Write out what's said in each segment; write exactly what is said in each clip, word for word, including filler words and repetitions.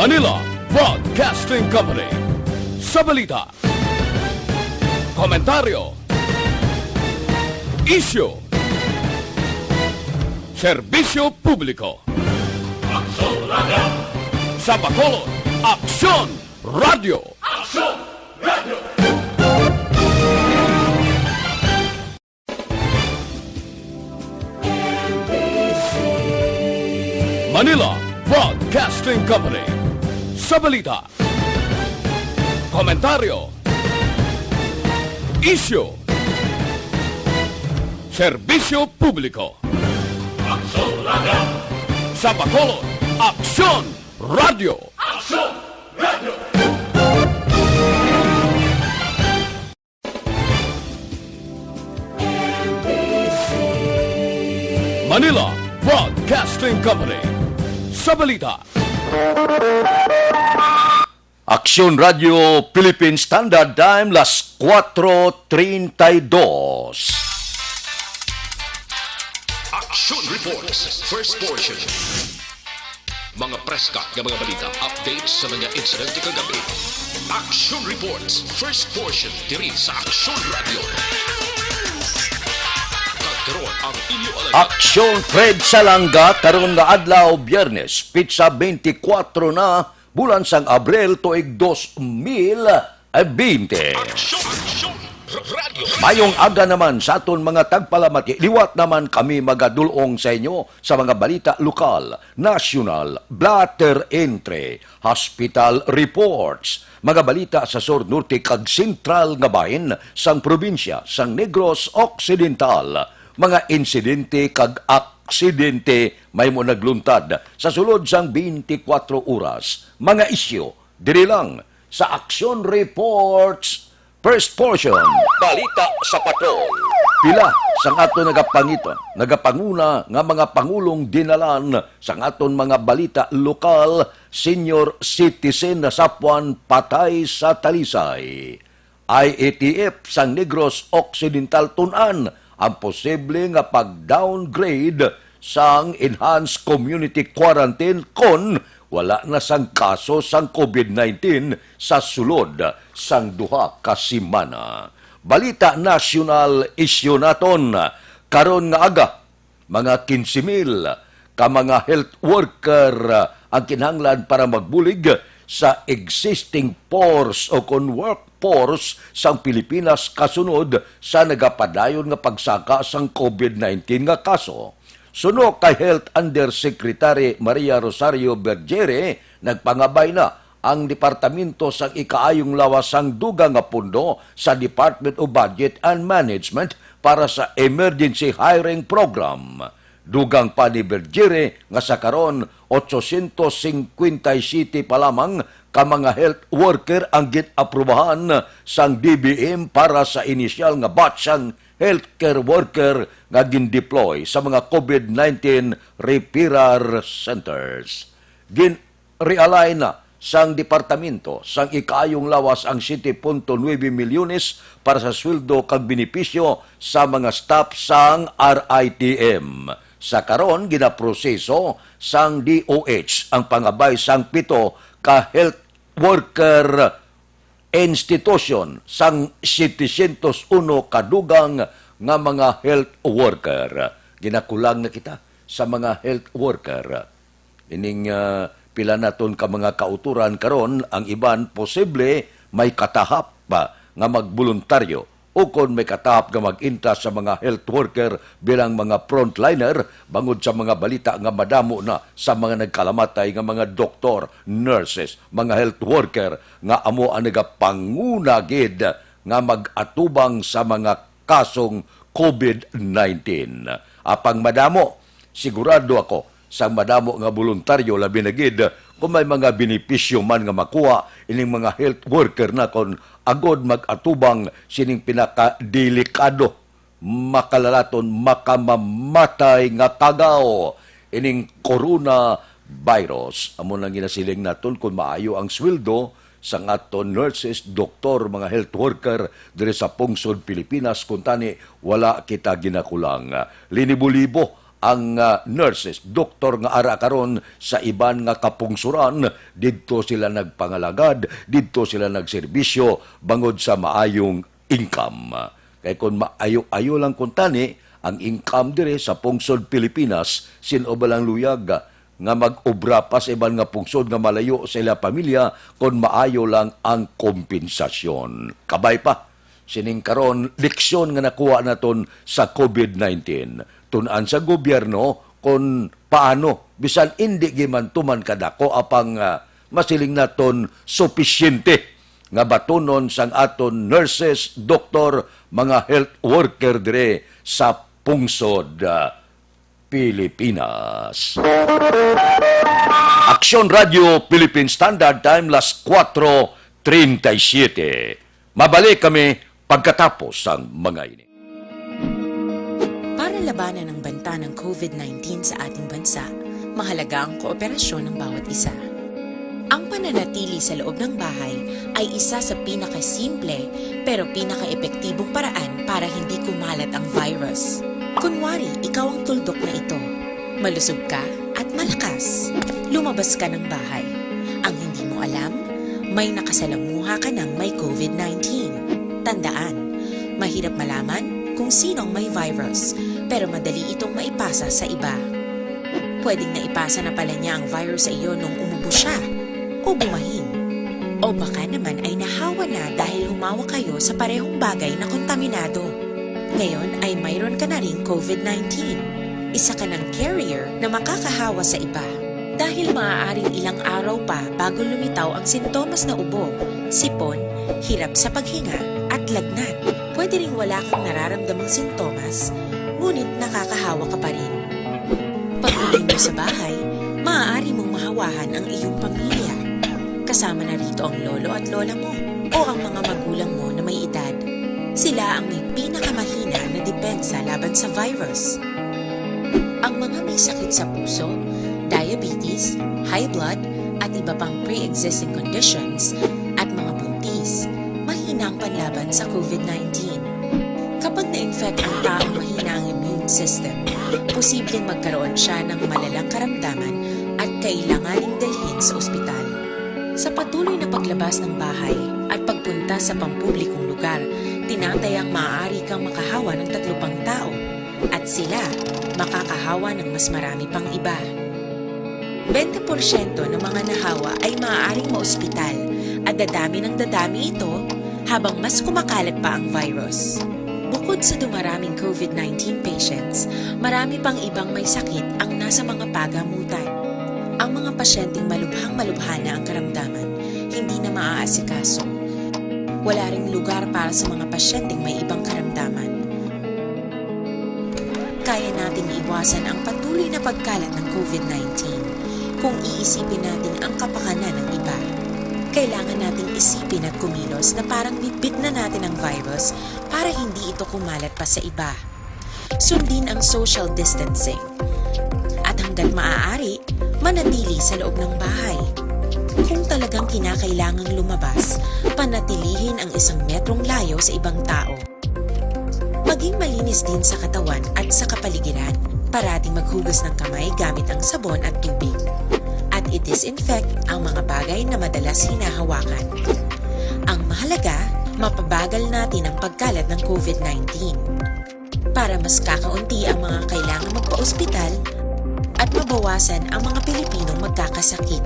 Manila Broadcasting Company. Sa balita, komentaryo, isyu, serbisyo publiko. Sa Bacolod, Aksyon Radio. Manila Broadcasting Company. Sa balita, komentaryo, isyu, serbisyo publiko. Sa Bacolod, Aksyon Radio. Manila Broadcasting Company. Sa balita, Aksyon Radio Philippine Standard Time, las cuatro treinta y dos. Action Reports, first portion. Mga preska nga mga balita, updates sa mga insidente kagabi. Action Reports, first portion, diri sa Action Radio. Kag karon ang inyo alagad. Aksyon Fred Salanga, karon nga adlaw, Biyernes, pitsa twenty-four na, bulan sang Abril, tuig dos mil twenty. Action, Action Radio. Mayong aga naman sa aton mga tagpalamati. Liwat naman kami magadul-ong sa inyo sa mga balita lokal, nasyonal, blotter entry, hospital reports, mga balita sa sur, norte, kag sentral nga bahin sang probinsya sang Negros Occidental, mga insidente kag aksidente mahimo nagluntad sa sulod sang twenty-four oras, mga isyu diri lang sa Action Reports, first portion. Balita sa Patrol. Pila sang ato nagapangiton, nagapanguna nga mga pangulong dinalan sang aton mga balita lokal, senior citizen nasapwan patay sa Talisay. I A T F sang Negros Occidental tun-an ang posible nga pag-downgrade sang enhanced community quarantine kon wala na sang kaso sang COVID nineteen sa sulod sang duha ka semana. Balita nasyonal isyu naton karon nga aga. Mga quince mil ka mga health worker, ah, ang kinahanglan para magbulig sa existing force o kon workforce sang Pilipinas kasunod sa nagapadayon nga pagsaka sang COVID nineteen nga kaso. Suno kay Health Undersecretary Maria Rosario Bergere, nagpangabay na ang departamento sang ikaayong lawas sang dugang nga pondo sa Department of Budget and Management para sa Emergency Hiring Program. Dugang pa ni Bergere nga sa karon, otsosyentos singkwenta y siyete pa lamang ka mga health worker ang gin-aprubahan sang D B M para sa inisyal nga batch sang healthcare worker nga gin-deploy sa mga COVID nineteen referral centers. Gin realign na sang departamento sang ikaayong lawas ang siete punto nuebe milyones para sa sweldo kag benepisyo sa mga staff sang R I T M. Sa karon, ginaproseso sang D O H ang pangabay sang pito ka health worker institution sang setecientos uno ka dugang nga mga health worker. Ginakulang na kita sa mga health worker. Ining, ah, pila naton ka mga kautoran karon, ang iban posible may katahap pa nga magboluntaryo o kon may katahap nga mag-intas sa mga health worker bilang mga frontliner, bangod sa mga balita nga madamo na sa mga nagkalamatay nga mga doktor, nurses, mga health worker nga amo ang nagapanguna gid nga mag-atubang sa mga kasong COVID nineteen. Apang madamo, sigurado ako, sang madamo nga boluntaryo, labi na gid kung may mga benepisyo man nga makuha ining mga health worker naton, agod mag-atubang sining pinakadelikado, makalalaton, makamamatay nga kagaw, ining coronavirus. Amo nang ginasiling naton, kung maayo ang sweldo sang aton nurses, doktor, mga health worker diri sa pungsod Pilipinas, kuntani wala kita ginakulang. Linibo-libo ang, ah, nurses, doktor nga ara karon sa iban nga kapungsoran, didto sila nagpangalagad, didto sila nagserbisyo bangod sa maayong income. Kay kon maayo-ayo lang kuntani ang income diri sa pungsod Pilipinas, sin-o ba lang luyag nga mag-obra pa sa iban nga pungsod nga malayo sa ila pamilya kon maayo lang ang kompensasyon? Kabay pa, sining karon, leksyon nga nakuha naton sa covid nineteen. Tun-an sa gobyerno kon paano, bisan indi gimantuman kadako apang, ah, masiling naton supisyente nga batunon sang aton nurses, doktor, mga health worker dire sa pungsod, ah, Pilipinas. Aksyon Radio Philippine Standard Time, las kuwatro treinta y siete. Mabalik kami pagkatapos sang mga ini. Para labanan ang banta ng covid nineteen sa ating bansa, mahalaga ang kooperasyon ng bawat isa. Ang pananatili sa loob ng bahay ay isa sa pinakasimple pero pinakaepektibong paraan para hindi kumalat ang virus. Kunwari, ikaw ang tuldok na ito. Malusog ka at malakas. Lumabas ka ng bahay. Ang hindi mo alam, may nakasalamuha ka ng may covid nineteen. Tandaan, mahirap malaman kung sino ang may virus, pero madali itong maipasa sa iba. Pwedeng naipasa na pala niya ang virus sa iyo nung umubo siya o bumahin. O baka naman ay nahawa na dahil humawak kayo sa parehong bagay na kontaminado. Ngayon ay mayroon ka na ring covid nineteen. Isa ka ng carrier na makakahawa sa iba. Dahil maaaring ilang araw pa bago lumitaw ang sintomas na ubo, sipon, hirap sa paghinga, at lagnat. Pwede ring wala kang nararamdamang sintomas, ngunit nakakahawa ka pa rin. Pag-uwi mo sa bahay, maaari mong mahawahan ang iyong pamilya. Kasama na rito ang lolo at lola mo o ang mga magulang mo na may edad. Sila ang may pinakamahina na depensa laban sa virus. Ang mga may sakit sa puso, diabetes, high blood, at iba pang pre-existing conditions, at mga buntis, mahina ang panlaban sa covid nineteen. Kapag na-infect ang taong mahina ang immune system, posibleng magkaroon siya ng malalang karamdaman at kailanganing dalhin sa ospital. Sa patuloy na paglabas ng bahay at pagpunta sa pampublikong lugar, tinatayang maaari kang makahawa ng tatlo pang tao at sila makakahawa ng mas marami pang iba. Bente porsyento ng mga nahawa ay maaaring maospital at dadami ng dadami ito habang mas kumakalat pa ang virus. Bukod sa dumaraming covid nineteen patients, marami pang ibang may sakit ang nasa mga pagamutan. Ang mga pasyenteng malubhang-malubha na ang karamdaman, hindi na maaasikaso. Wala ring lugar para sa mga pasyenteng may ibang karamdaman. Kaya nating iwasan ang patuloy na pagkalat ng covid nineteen kung iisipin natin ang kapakanan ng iba. Kailangan nating isipin at kumilos na parang bitbit na natin ang virus para hindi ito kumalat pa sa iba. Sundin ang social distancing. At hanggat maaari, manatili sa loob ng bahay. Kung talagang kinakailangang lumabas, panatilihin ang isang metrong layo sa ibang tao. Maging malinis din sa katawan at sa kapaligiran. Parating maghugas ng kamay gamit ang sabon at tubig. At i-disinfect ang mga bagay na madalas hinahawakan. Ang mahalaga, mapabagal natin ang pagkalat ng covid nineteen. Para mas kakaunti ang mga kailangan magpa-ospital at mabawasan ang mga Pilipinong magkakasakit.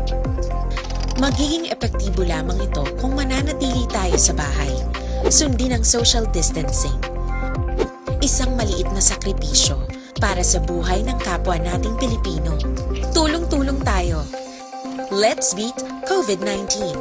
Magiging epektibo lamang ito kung mananatili tayo sa bahay. Sundin ang social distancing. Isang maliit na sakripisyo para sa buhay ng kapwa nating Pilipino. Tulong-tulong tayo. Let's beat covid nineteen.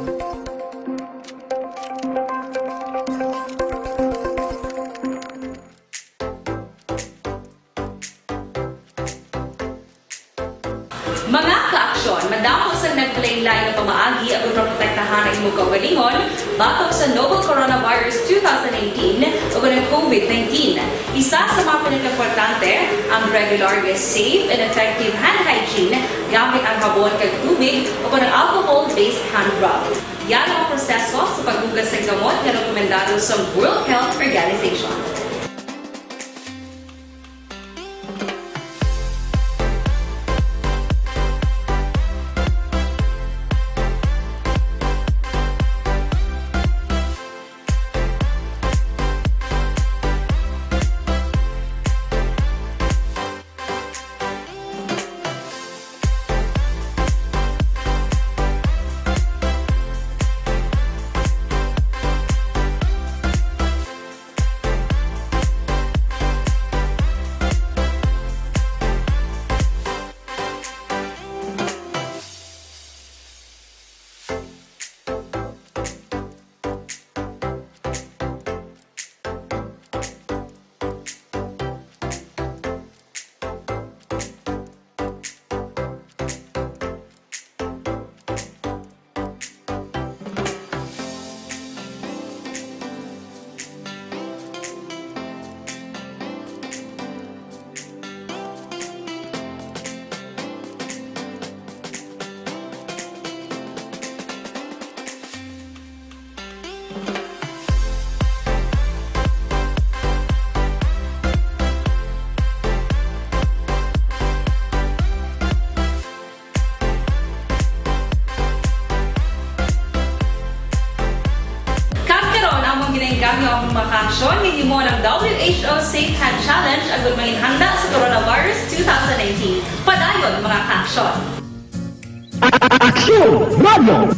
Mga ka-aksyon, madamo sang naglain-lain nga pamaagi aron maprotektahan ang imong kaugalingon batok sa novel coronavirus two thousand nineteen o ang covid nineteen. Isa sa mga pinakaimportante ang regular nga safe and effective hand hygiene gamit ang habon kag tubig o ang alcohol-based hand rub. Yara ang proseso sa paghugas sa gamot nga rekomendado sa World Health Organization. Ang W H O Safe Hand Challenge agud manginhanda sa coronavirus two thousand nineteen. Padayon, mga kaaksyon! Aksyon Radio!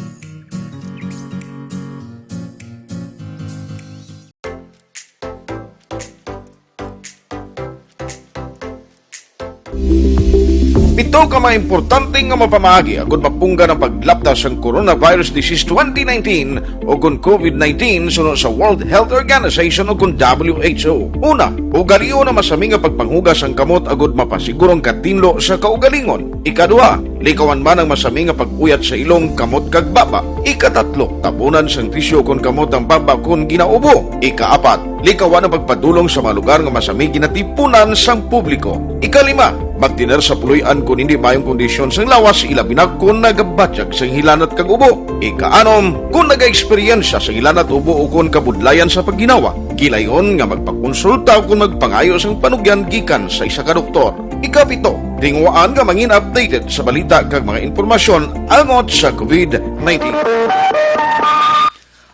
Pito ka mga importante nga mapamaagi agud mapunggan ang paglapta sang coronavirus disease twenty nineteen o kon COVID nineteen suno sa World Health Organization o kon W H O. Una, ugalion ang masami nga pagpanghugas sang kamot agud mapasiguro ang katinlo sa kaugalingon. Ikaduha, likawan man ang masami nga pag-uyat sa ilong, kamot kag baba. Ikatatlo, tabunan sang tisyu kon kamot ang baba kon ginaubo. Ikaapat, likawan ang pagpadulong sa mga lugar nga masami ginatipunan sang publiko. Ikalima, magtener sa puloy-an kon hindi maayong kondisyon sang lawas, ilabi na kon nagabatyag sang hilanat kag ubo. Ikaanom, kon nagaeksperyensya sang hilanat, ubo o kon kabudlayan sa pagginawa, gilayon nga magpakonsulta o kon magpangayo sang panugyan gikan sa isa ka doktor. Ikapito, tinguhaan nga mangin updated sa balita kag mga impormasyon angot sa COVID nineteen.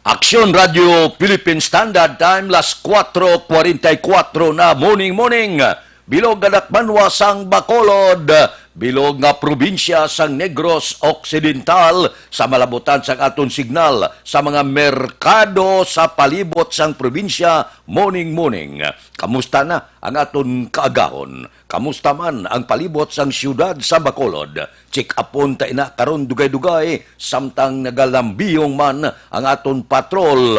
Aksyon Radio Philippine Standard Time, las kuwatro kwarenta y kuwatro na, morning, morning. Bilog nga dakbanwa sang Bacolod, bilog nga probinsya sang Negros Occidental, sa malabutan sang aton signal sa mga merkado sa palibot sang probinsya, morning, morning. Kamusta na ang aton kaagahon? Kamusta man ang palibot sang siyudad sa Bacolod? Check-upon ta ina karon dugay-dugay, samtang nagalambiyong man ang aton patrol.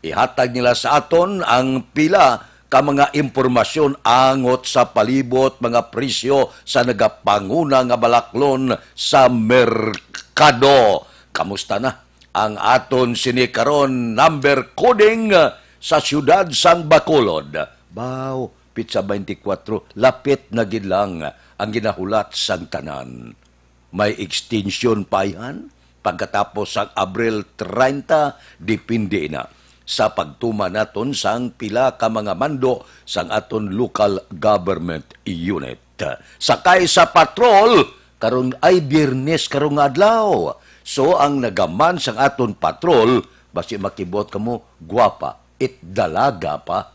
Ihatag nila sa aton ang pila ka mga impormasyon angot sa palibot, mga presyo sa nagapanguna nga balaklon sa merkado. Kamusta na ang aton sini karon, number coding sa siyudad sang Bacolod? Baw, pitsa twenty-four, lapit na gid lang ang ginahulat sang tanan. May extension pa yan pagkatapos sang Abril treinta, depende na sa pagtuman naton sang pila ka mga mando sang aton local government unit. Sakay sa patrol, karon ay Biyernes karon nga adlaw. So, ang nagaman sang aton patrol, basi makibot kamo, gwapa, it dalaga pa.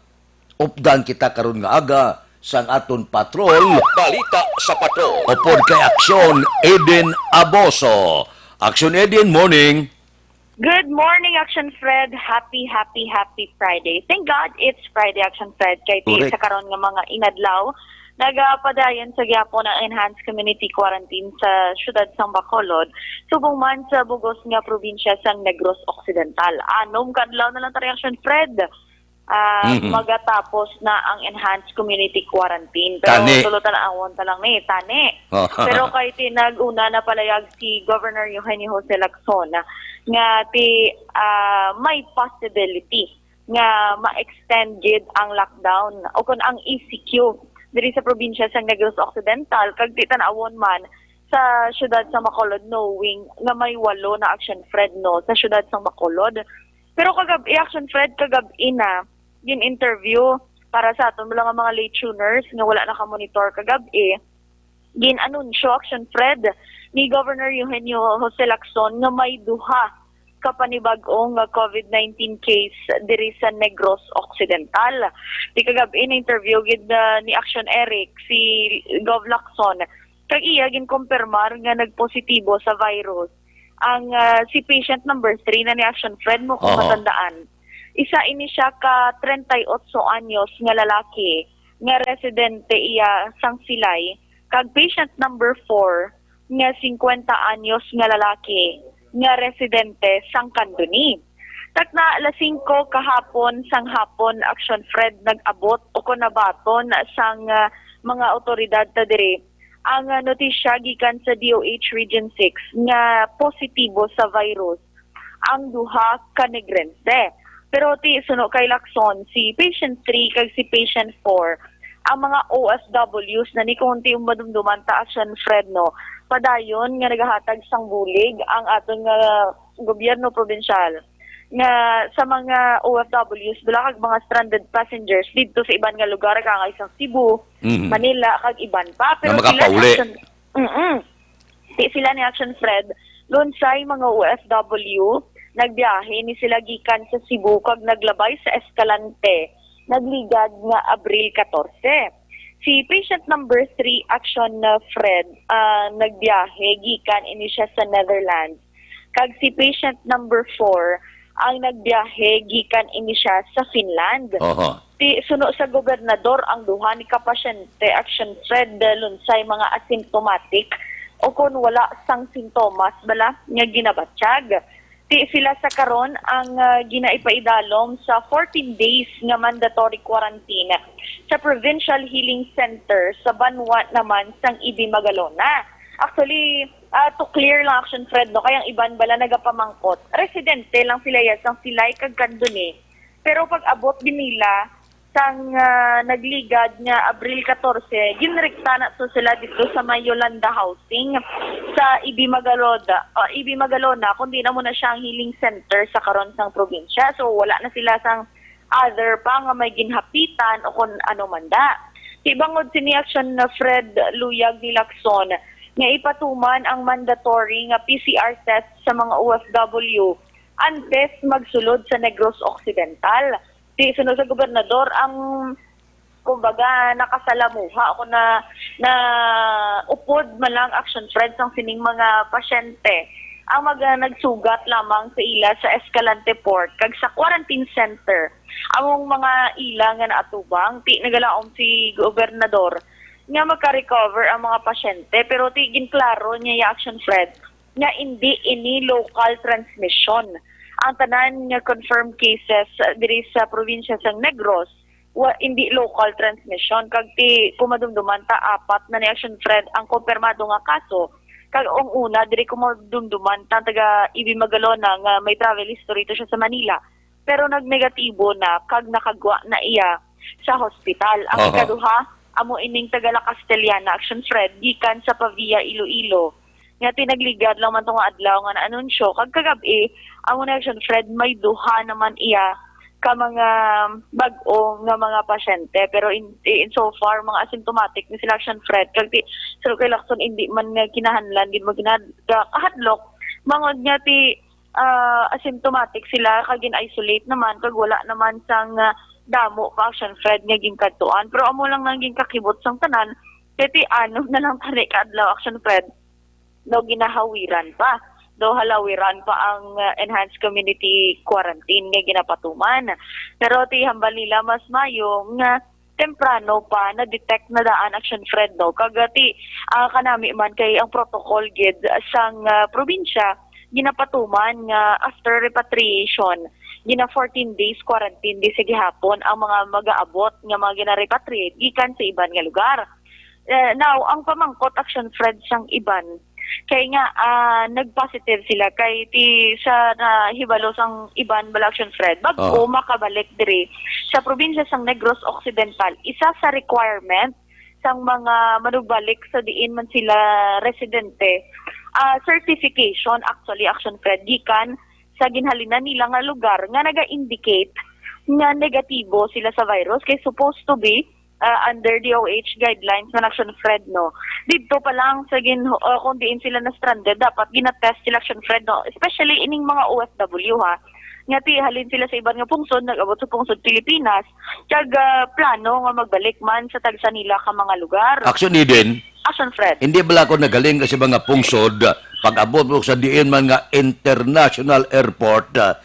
Updan kita karon nga aga sang aton patrol. Balita sa patrol. Upod kay Aksyon Eden Aboso. Aksyon Eden, morning. Good morning, Action Fred. Happy, happy, happy Friday. Thank God it's Friday, Action Fred. Kay ti Correct. Sa karon nga mga inadlaw, nagapadayon sa gyapon ang enhanced community quarantine sa siyudad sang Bacolod, subong man sa bugos nga probinsya sang Negros Occidental. Anom ka adlaw na lang ta, Action Fred. Ah, Mhm. Magatapos na ang enhanced community quarantine. Pero Tani. Tulo ta lang, awon ta lang ni, tani. Oh. Pero kay tinag-una na palayag si Governor Eugenio Jose Lacson nga ti, ah, may possibility nga ma-extend gid ang lockdown o kung ang E C Q diri sa probinsya sang Negros Occidental, kag di tan-awon man sa siyudad sa Bacolod, knowing nga may walo na, Action Fred, no, sa siyudad sa Bacolod. Pero kagab-i, Action Fred, kagab-i na gin-interview para sa aton mga, mga late tuners nga wala naka-monitor kagab-i. Gin-anunsyo, Action Fred, ni Governor Eugenio Jose Lacson nga may duha ka panibag-ong nga COVID nineteen case diri sa Negros Occidental. Di kagab-i na-interview gid, ah, ni Action Eric si Gov Lacson, kag iya ginkumpirmar nga nagpositibo sa virus ang, ah, si patient number three na ni Action Fred mo kung Oo. Matandaan. Isa ini siya ka treinta y ocho anyos nga lalaki nga residente iya sang Silay, kag patient number four nga singkwenta anyos nga lalaki nga residente sang Candoni. Takna alas singko kahapon sang hapon, Action Fred, nag-abot o kon nabaton sang, ah, mga awtoridad ta diri ang, ah, notisya gikan sa D O H Region six nga positibo sa virus ang duha ka Negrense. Pero ti suno kay Lacson, si patient three kag si patient four, ang mga O F Ws na ni, kung ti madumduman ta, Action Fred, no, padayon nga nagahatag sang bulig ang aton nga gobyerno probinsyal nga sa mga O F Ws, wala kag mga stranded passengers didto sa iban nga lugar, kaangay sang Cebu, Mhm. Manila, kag iban pa. Pero Na sila makakauli. Action, mm-mm. Ti sila ni Action Fred, lunsay mga O F W, nagbiyahe ni sila gikan sa Cebu kag naglabay sa Escalante nagligad nga Abril katorse. Si patient number three, Action, uh, Fred, ah, nagbiyahe gikan ini siya sa Netherlands. Kag si patient number four ang nagbiyahe gikan ini siya sa Finland. Oho. Ti suno sa gobernador, ang duha ni ka pasyente, Action Fred, lunsay mga asymptomatic o kon wala sang sintomas bala nga ginabatyag. Ti sila sa karon ang, ah, ginaipaidalom sa fourteen days nga mandatory quarantine sa Provincial Healing Center sa banwa naman sang Ibi Magalona. Actually, ah, to clear lang, Action Fred, no, kay ang iban bala nagapamangkot, residente lang sila ya sang Silay kag Candoni. Pero pag abot din nila sang, ah, nagligad nga Abril katorse, ginrekta na to sila dito sa may Yolanda Housing sa Ibi Magaloda, ah, Ibi Magalona, kundi na muna siya ang healing center sa karon sang probinsya. So wala na sila sang other pa nga may ginhapitan o kung ano man da. Ti bangod sini, Action Fred, luyag ni Lacson nga ipatuman ang mandatory nga P C R test sa mga O F W antes magsulod sa Negros Occidental. Ti suno sa gobernador, ang kumbaga nakasalamuha o na na upod man lang, Action Fred, sang sining mga pasyente ang mga nagsugat lamang sa ila sa Escalante Port kag sa quarantine center. Among mga ila nga naatubang, ti nagalaom si gobernador nga maka-recover ang mga pasyente, pero ti ginklaro niya ya, Action Fred, nga indi ini local transmission. Ang tanan nga confirmed cases, ah, diri sa probinsya sang Negros, wa, indi local transmission. Kag ti kumadumduman ta, apat na ni, Action Fred, ang kumpirmado nga kaso. Kag ang una, diri kumadumduman ta, taga Ibi Magalona nga may travel history to siya sa Manila. Pero nagnegatibo na kag nakagwa na iya sa hospital. Ang Aha. Ikaduha, amo ining taga La Castellana, Action Fred, gikan sa Pavia, Iloilo, nga ti nagligad lang man tong adlaw nga naanunsyo, kag kagab-i, amo na, Action Fred, may duha naman iya ka mga bag-o nga mga pasyente, pero in, in so far mga asymptomatic ni sila, Action Fred, kag ti sir kay Lacson, hindi man nga kinahanglan gid mo ginad ka-, kahadlok, bangod nga ti ah, asymptomatic sila kag gin-isolate naman kag wala naman sang, ah, damo pa, Action Fred, nga ginkadtuan. Pero amo lang nang ginkakibot sang tanan, kay ti anom na lang tani ka adlaw, Action Fred, daw ginahawiran pa, daw halawiran pa ang, ah, enhanced community quarantine nga ginapatuman. Pero ti hambal nila, mas mayo nga temprano pa na-detect na daan, Action Fred, no? Kag, ah, ti, ah, kanami man kay ang protocol gid sang, ah, probinsya ginapatuman nga after repatriation, gina fourteen days quarantine di sa gihapon ang mga mag-aabot nga mga gina-repatriate gikan sa iban nga lugar. Eh, now, ang pamangkot, Action Fred, sang iban, kay nga, ah, nag-positive sila, kay ti sa nahibalo sang iban bala, Action Fred, bag-o Oh. makabalik diri sa probinsya sang Negros Occidental, isa sa requirement sang mga manugbalik sa diin man sila residente, ah, certification, actually, Action Fred, gikan sa ginhalinan nila nga lugar nga naga-indicate nga negatibo sila sa virus, kay supposed to be, ah, under D O H guidelines man, Action Fred, no. Didto pa lang sa gin-, ah, kung diin sila na-stranded, dapat gina-test sila, Action Fred, no, especially ining mga O F W, ha, nga ti halin sila sa iban nga pungsod, nag-abot sa pungsod Pilipinas, kag, ah, plano nga magbalik man sa tagsa nila ka mga lugar. Action Eden, Action Fred. Hindi bala ako nagaling kasi mga pungsod, pag-abot mo sa diin man nga international airport, ah,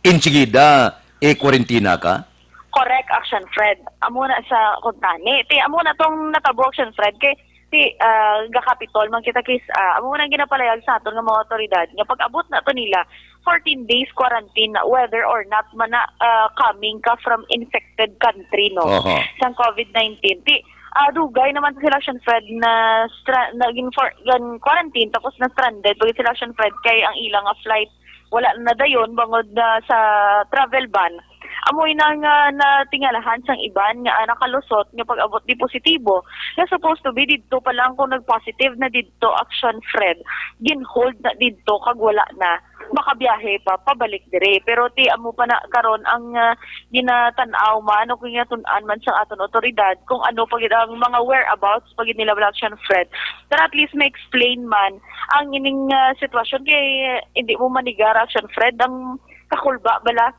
insigida, eh, kwarentina ka? Correct, Action Fred. Amo na sa kuntani. Ti, amo na tong natabo, Action Fred, kay ti, ah, gakapitol man kita, kis, ah, amo na ginapalayag sa aton nga mga otoridad nga pag-abot na to nila, fourteen days quarantine na, whether or not man na, ah, coming ka from infected country, no? Oho. Sang COVID nineteen. Ti, ah, dugay naman sila, Action Fred, na stra-, naging for, gan-, quarantine, tapos na-stranded pag sila, Action Fred, kay ang ilang nga flight wala na dayon bangod na sa travel ban. Amoy na nga natingalahan sang iban nga, ah, nakalusot nga pag-abot di positibo. Nga supposed to be didto pa lang kung nag-positive na didto, Action Fred, gin-hold na didto kag wala na makabiyahe pa pabalik diri. Pero ti amo pa na karon ang, ah, ginatan-aw man o ginatun-an man sa aton otoridad kung ano pa gid ang mga whereabouts pa gid nila, Black Shan Fred. Pero at least may explain man ang ining, ah, sitwasyon kay, eh, hindi mo manigar, Action Fred, ang kakulba bala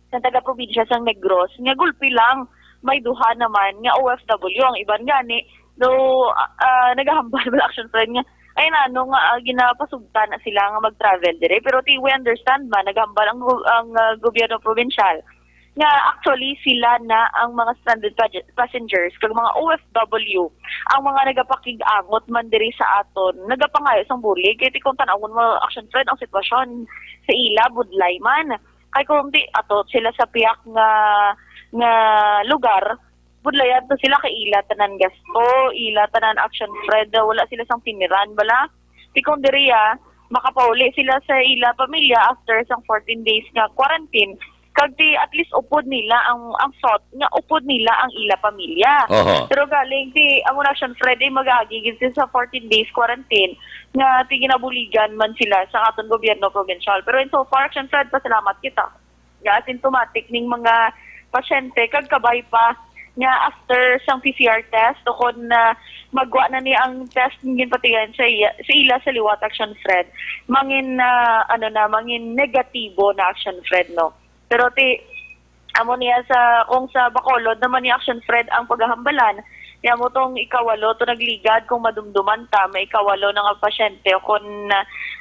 sa taga-probinsya sang Negros nga gulpi lang may duha naman nga O F W. Ang iban gani, do, ah, ah, nagahambal bala, Action Fred, nga ay nano nga, ah, ginapasugta na sila nga mag-travel dire. Pero ti, we understand man, nagahambal ang gu-, ang, ah, gobyerno probinsyal nga actually sila na ang mga stranded pa-, passengers kag mga O F W ang mga nagapakig-angot man diri sa aton, nagapangayo sang bulig. Kay ti kung tan-awon mo, Action Fred, ang sitwasyon sa ila budlay man. Kay kung di ato sila sa piyak nga, nga lugar, budlayan to sila kay ila tanan gasto, ila tanan, Action Fred, wala sila sang tiniran bala. Ti kung diri, ah, makapauli sila sa ila pamilya after sang fourteen days nga quarantine, kag ti at least upod nila ang, ang thought nga upod nila ang ila pamilya. Oho. Pero galing ti ang Action Fred ay magagigid sa fourteen days quarantine nga ti ginabuligan man sila sa aton gobyerno provincial. Pero in so far, Action Fred, pasalamat kita nga asymptomatic ning mga pasyente kag kabay pa nga after sang P C R test o kon, ah, magwa na ni ang test nga ginpatigayon sa iya, sa ila sa liwat, Action Fred, mangin, ah, ano na, mangin negatibo na, Action Fred, no? Pero ti, amo niya sa, kung sa Bacolod naman ni, Action Fred, ang paghahambalan, ti amo tong ikawalo to nagligad, kung madumduman ta, may ikawalo na nga pasyente o kon,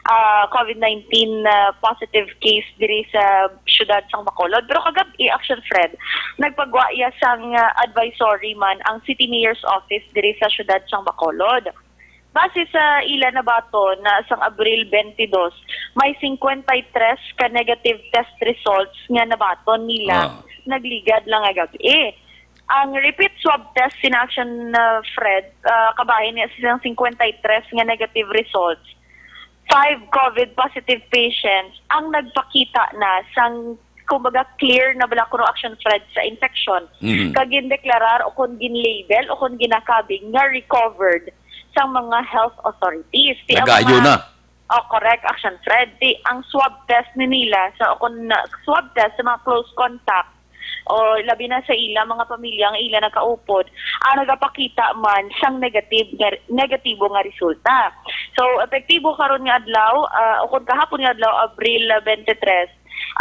ah, COVID nineteen, ah, positive case diri sa siyudad sang Bacolod. Pero kagab-i, Action Fred, nagpagwa iya sang, ah, advisory man ang City Mayor's Office diri sa siyudad sang Bacolod. Base sa ila nabaton na sang Abril twenty-two, may cincuenta y tres ka negative test results nga nabaton nila Ah. nagligad lang nga gab-i. Ang repeat swab test sina, Action, ah, Fred, ah, kabahin niya silang cincuenta y tres nga negative results. Five COVID positive patients ang nagpakita na sang, kumbaga, clear na bala kuno, Action Fred, sa infection. Mhm. Kag gindeklarar o kon ginlabel o kon ginakabig nga recovered sang mga health authorities. Ti ang Nagayo mga na. Oh, correct, Action Fred. Ti ang swab test ni nila sa, o kon, ah, swab test sa mga close contact o labi na sa ila mga pamilya nga ila nakaupod, ang nagapakita man sang negative nga, negatibo nga resulta. So, epektibo karon nga adlaw, ah, o kon kahapon nga adlaw, Abril twenty-three,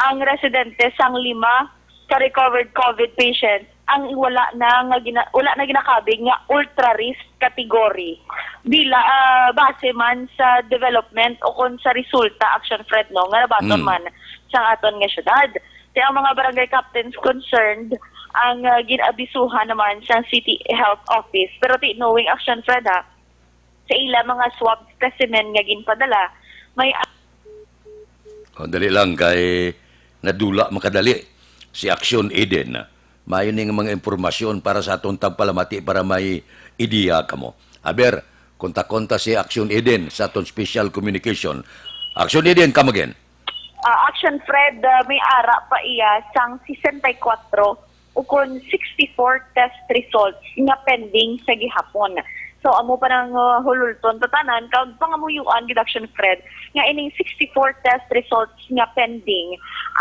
ang residente sang lima ka recovered COVID patients ang wala na nga gina-, wala na ginakabig nga ultra risk category. Bila, ah, base man sa development o kon sa resulta, Action Fred, no, nga nabaton Mm. man sa aton nga syudad. Ti ang mga barangay captains concerned ang, ah, gin-abisuhan naman sa City Health Office. Pero ti knowing, Action Fred, ha, sa ila mga swab specimen nga ginpadala, may O, dali lang kay nadula makadali si Action Eden. Maayo ni nga mga impormasyon para sa aton tagpalamati para may ideya kamo. Aber, kontak-kontak si Action Eden sa aton special communication. Action Eden, come again. Ah, Action Fred, ah, may ara pa iya sang sesenta y kuwatro o kon sixty-four test results nga pending sa gihapon. So, amo pa nang, uh, hululton ta tanan, kag pangamuyuan gid, Action Fred, nga ining sixty-four test results nga pending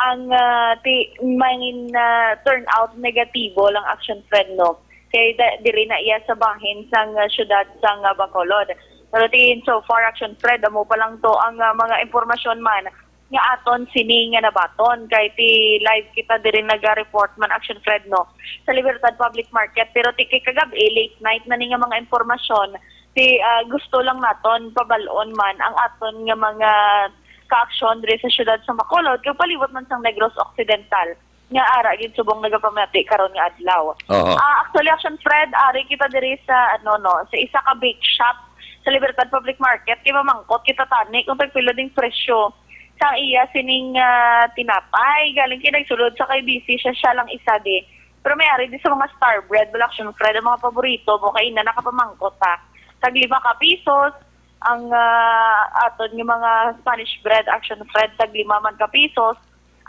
ang, uh, ti-, mangin, uh, turn out negatibo lang, Action Fred, no? Kay da-, diri na iya sa bahin sang, uh, syudad sang, uh, Bacolod. Pero tingin so far, Action Fred, amo pa lang to ang, uh, mga impormasyon man nga aton sini nga nabaton, kay ti live kita diri naga-report man, Action Fred, no, sa Libertad Public Market. Pero ti kay kagab-i, late night na ni nga mga impormasyon, ti, ah, gusto lang naton pabal-on man ang aton nga mga kaaksyon diri sa siyudad sa Bacolod kag palibot man sang Negros Occidental nga ara gid subong nagapamati karon nga adlaw. Oho. Ah, actually, Action Fred, ari kita diri sa, ano, no, sa isa ka bake shop sa Libertad Public Market, kay mamangkot kita tani kung tagpila ding presyo sa iya sining, ah, tinapay. Galing kay nagsulod sa kay busy siya, siya lang isa di. Pero may ari di sa mga Star Bread, bala, Action Fred, ang mga paborito mo, kay ina nakapamangkot ta. Tag lima ka pisos, ang, ah, aton nga mga Spanish bread, Action Fred, tag lima man ka pisos,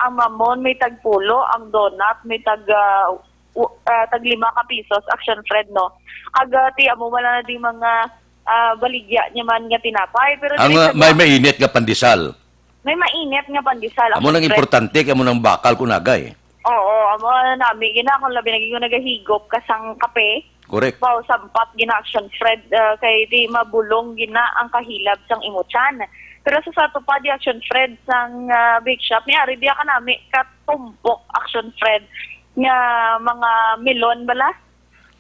ang mamon may tagpulo, ang donut may tag, ah, u-, ah, tag lima ka pisos, Action Fred, no? Kag, ah, ti amo man lang na di mga, ah, baligya niya man nga tinapay, pero Ang, diri sa ah, may mga mainit nga pandesal. May mainit nga pandesal, Amo Action nang Fred. Importante kay amo nang bakal ko nagay. Oo, amo nami gina kung labi na gid kung nagahigop ka sang kape. Correct. Baw, sampat gina, Action Fred, ah, kay di mabulong gina ang kahilab sang imo tiyan. Pero sa, sa ato pa di, Action Fred, sang, ah, bake shop, may ari biya ka nami kat tumpok, Action Fred, nga mga melon bala.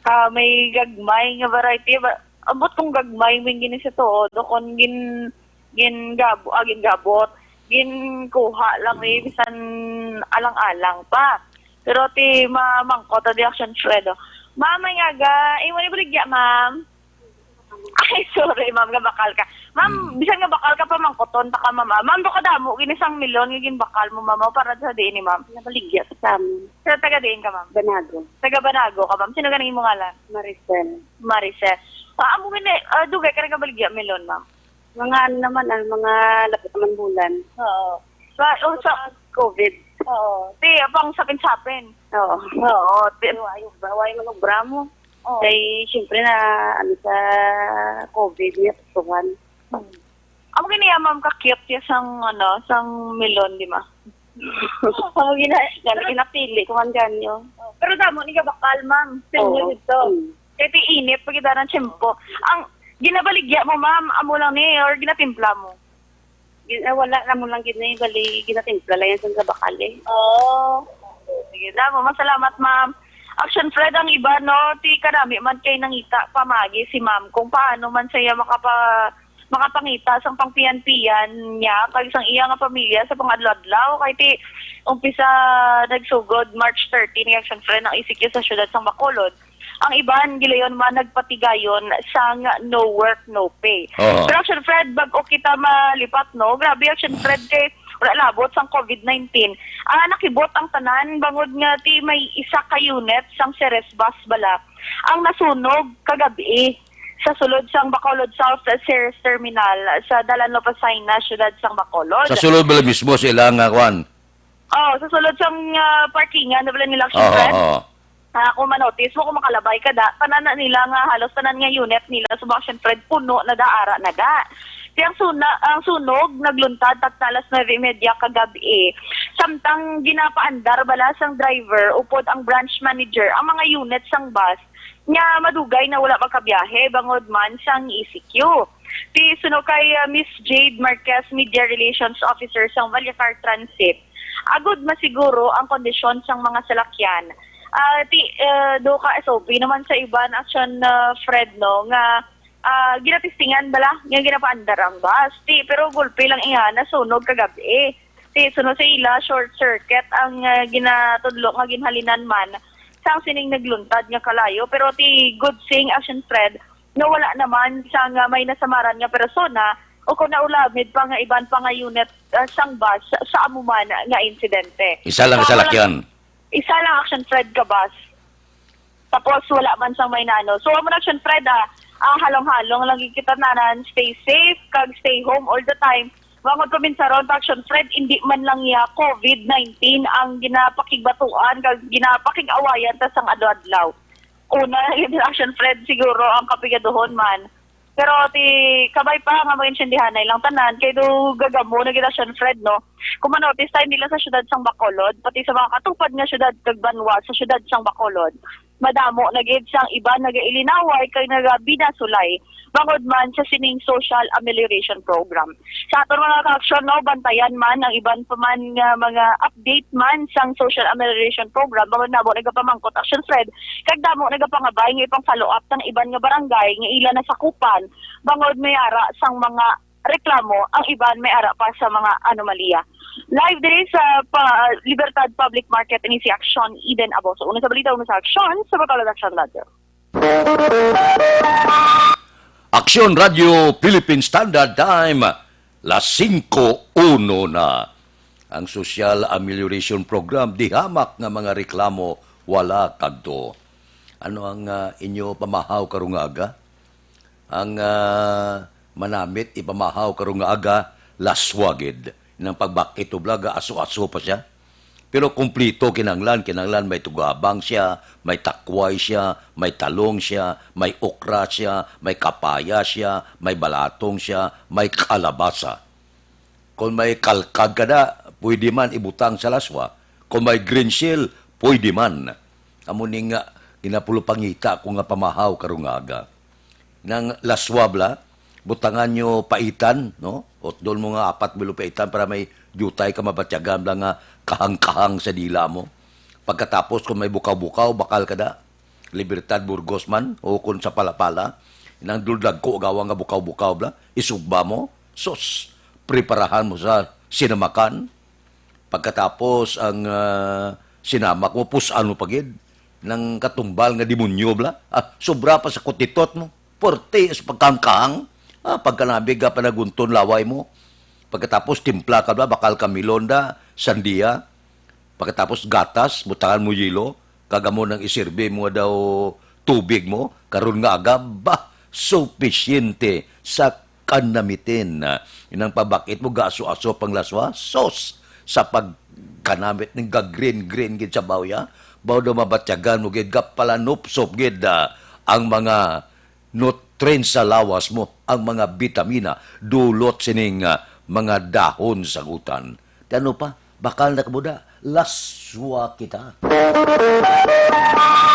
Ah, may gagmay nga variety. Ba, ambot kung gagmay man gini sa tuod, o kung gin-, gingabo-, ah, gingabot, ginkuha lang ni bisan alang-alang pa. Pero ti mamangkot ta di, Action Fred, oh. Ma'am, may aga. Imo ni baligya, ma'am? Ay, sorry, ma'am, nga bakal ka. Ma'am, Mm. bisan nga bakal ka, pamangkoton ta ka, ma'am, ah. Ma'am, do kadamo gini sang melon nga ginbakal mo, ma'am, oh, para sa diin ni, ma'am? Nabaligya sa amin. Sa taga diin ka, ma'am? Banago. Taga Banago ka, ma'am. Sino ganing imong ngalan? Maricel. Maricel. Ah, amo gini, ah, dugay ka nagabaligya melon, ma'am? Mga ano naman, ah, mga labot naman bulan. Oo. Sa, oh, sa COVID. Oo. Ti, apang sapin-sapin. Oo. Oo, ti- Why, why man ubra mo? Oo. Kay, siyempre na, ano, sa COVID niya, tutukan. Hmm. Amo gani, ah, ma'am, ka-cute ya sang, ano, sang melon, di ba? Amo gina-, gina-, ginapili ko man ganyo. Pero damo ni kabakal, ma'am. Sa inyo Oo. dito. Mm. Kay ti init pa gid ang tiyempo. Ang ginabaligya mo, ma'am, amo lang ni or ginatimpla mo? Gin-, ah, wala na mo lang gid na, bali, ginatimpla lang yan sa kabakal, eh. Oh. Sige, damo. Masalamat, ma'am. Action Fred, ang iba, no, ti kadami man kay nangita pamagi si ma'am kung paano man siya makapa-, makapangita sang pangpiyan-piyan niya kag sang iya nga pamilya sa pangadlaw-adlaw. Kay ti umpisa nagsugod March thirteen ni Action Fred ang E C Q sa siyudad sang Bacolod. Ang iban gilayon man nagpatigayon sang no work, no pay. Oo. Pero Action Fred, bag-o kita malipat, no? Grabe, Action Fred, kay wala labot sang COVID nineteen. Ah, nakibot ang tanan bangod nga ti may isa ka unit sang Ceres Bus bala ang nasunog kagab-i sa sulod sang Bacolod South Ceres Terminal sa Dalan Lopasina, siyudad sang Bacolod. Sa sulod bala mismo sa ilang, ah, kwan? Oh, sa sulod sang, ah, parkingan na bala nila, Action Oo, Fred. oo. Ah, kung manotis mo, kung makalabay ka da, tanan na nila nga, halos tanan nga unit nila sa Action Fred, puno na da, ara na da. Ti ang suna-, ang sunog nagluntad tagta alas nuebe y media kagab-i. Samtang ginapaandar bala sang driver upod ang branch manager ang mga unit sang bus nga madugay na wala makabiyahe bangod man sang E C Q. Ti suno kay, ah, Miss Jade Marquez, Media Relations Officer sang Vallecar Transit, agod masiguro ang kondisyon sang mga salakyan, ah, ti, eh, do ka S O P naman sa iban, Action, ah, Fred, no, nga, ah, ginatistingan bala nga ginapaandar ang bus. Ti, pero gulpi lang iya nasunog kagab-i. Ti, suno sa ila, short circuit ang, ah, ginatudlo nga ginhalinan man sang sining nagluntad nga kalayo. Pero ti, good thing, Action Fred, nga wala naman sang, ah, may nasamaran nga persona o kung naulamid pa nga iban pa nga unit, ah, sang bus sa amo man nga insidente. Isa lang sa Tama lang, salakyan. Isa lang, Action Fred, ka bus. Tapos wala man sang may nano. So, amo na, Action Fred, ah, ah, halong-halong lang gid kita tanan. Stay safe, kag stay home all the time. Bangod pa minsan ron, Action Fred, hindi man lang ya COVID nineteen ang ginapakigbatuan kag ginapakig-awayan ta sang adlaw-adlaw. Una, Action Fred, siguro ang kapigaduhon man. Pero ti kabay pa nga maintindihanay lang tanan, kay do gagamo na gid, Action Fred, no? Kung manotis ta, hindi lang sa siyudad sang Bacolod, pati sa mga katupad nga siyudad kag banwa sa siyudad sang Bacolod, madamo na gid sang iban nagailinaway kag nagabinasulay bangod man sa sining social amelioration program. Sa aton mga ka-aksyon, no, bantayan man ang iban pa man nga mga update man sang social amelioration program, bangod namo nagapamangkot, Action Fred, kag damo nagapangabay nga ipang-follow up sang iban nga barangay nga ila nasakupan, bangod may ara sang mga reklamo, ang iban may ara pa sa mga anomalya. Live diri sa pa, Libertad Public Market, ini si Action Eden Aboso. Una sa balita, una sa aksyon, sa Bacolod Action Radio. Aksyon Radio Philippine Standard Time, las singko uno na. Ang Social Amelioration Program, di hamak nga mga reklamo, wala kadto. Ano ang, ah, inyo pamahaw karong aga? Ang, ah, manamit ipamahaw karong aga, laswa gid. Nang pagbakit ublaga, aso-aso pa siya. Pero kumplito kinahanglan, kinahanglan may tugabang siya, may takway siya, may talong siya, may okra siya, may kapaya siya, may balatong siya, may kalabasa. Kung may kalkag ka na, pwede man ibutang sa laswa. Kung may green shell, pwede man. Amo ni nga, ginapulupangita ko nga pamahaw karong aga. Nang laswa bala, butangan nyo paitan, no? Utdon mo nga apat bilo paitan para may diutay ka mabatyagan lang nga kahang-kahang sa dila mo. Pagkatapos, kung may bukaw-bukaw, bakal ka da. Libertad Burgos man, o kung sa Palapala, inang duldagko gawang nga bukaw-bukaw bla, isugba mo, sus, preparahan mo sa sinamakan. Pagkatapos, ang ah, sinamak mo, pus-an mo pa gid, nang katumbal nga demonyo bla. Ah, sobra pa sa kutitot mo. Porte sa pagkangkang. Ah, pagkanabig ka panagunton laway mo. Pagkatapos, timpla ka bla, bakal ka milon da, sandia. Pagkatapos, gatas, butangan mo yelo, kag amo nang isirbi mo daw tubig mo, karon nga aga, bah, supisyente sa kanamitin. Inang pabakit mo, gaso-aso pang laswa, sos! Sa pagkanamit ning ga-green-green gid sa bawya, baw daw mabatyagan mo gid, gapalanupsop gid, ah, ang mga nutrient sa lawas mo, ang mga bitamina, dulot sining, ah, mga dahon sa utan. Ti ano pa? Bakal na kamo da. Laswa kita.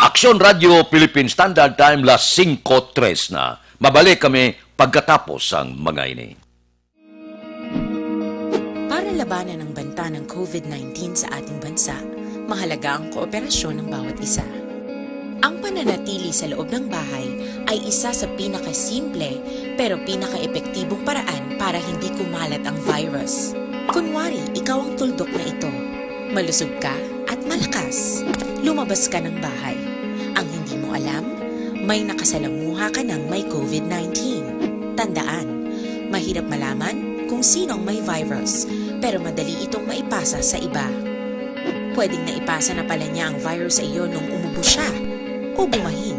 Aksyon Radio Philippine Standard Time, las singko tres na. Mabalik kami pagkatapos sang mga ini. Para labanan ang banta ng covid nineteen sa ating bansa, mahalaga ang kooperasyon ng bawat isa. Ang pananatili sa loob ng bahay ay isa sa pinakasimple pero pinakaepektibong paraan para hindi kumalat ang virus. Kunwari, ikaw ang tuldok na ito. Malusog ka at malakas. Lumabas ka ng bahay. Ang hindi mo alam, may nakasalamuha ka ng may covid nineteen. Tandaan, mahirap malaman kung sino ang may virus, pero madali itong maipasa sa iba. Pwedeng naipasa na pala niya ang virus sa iyo nung umubo siya o bumahin.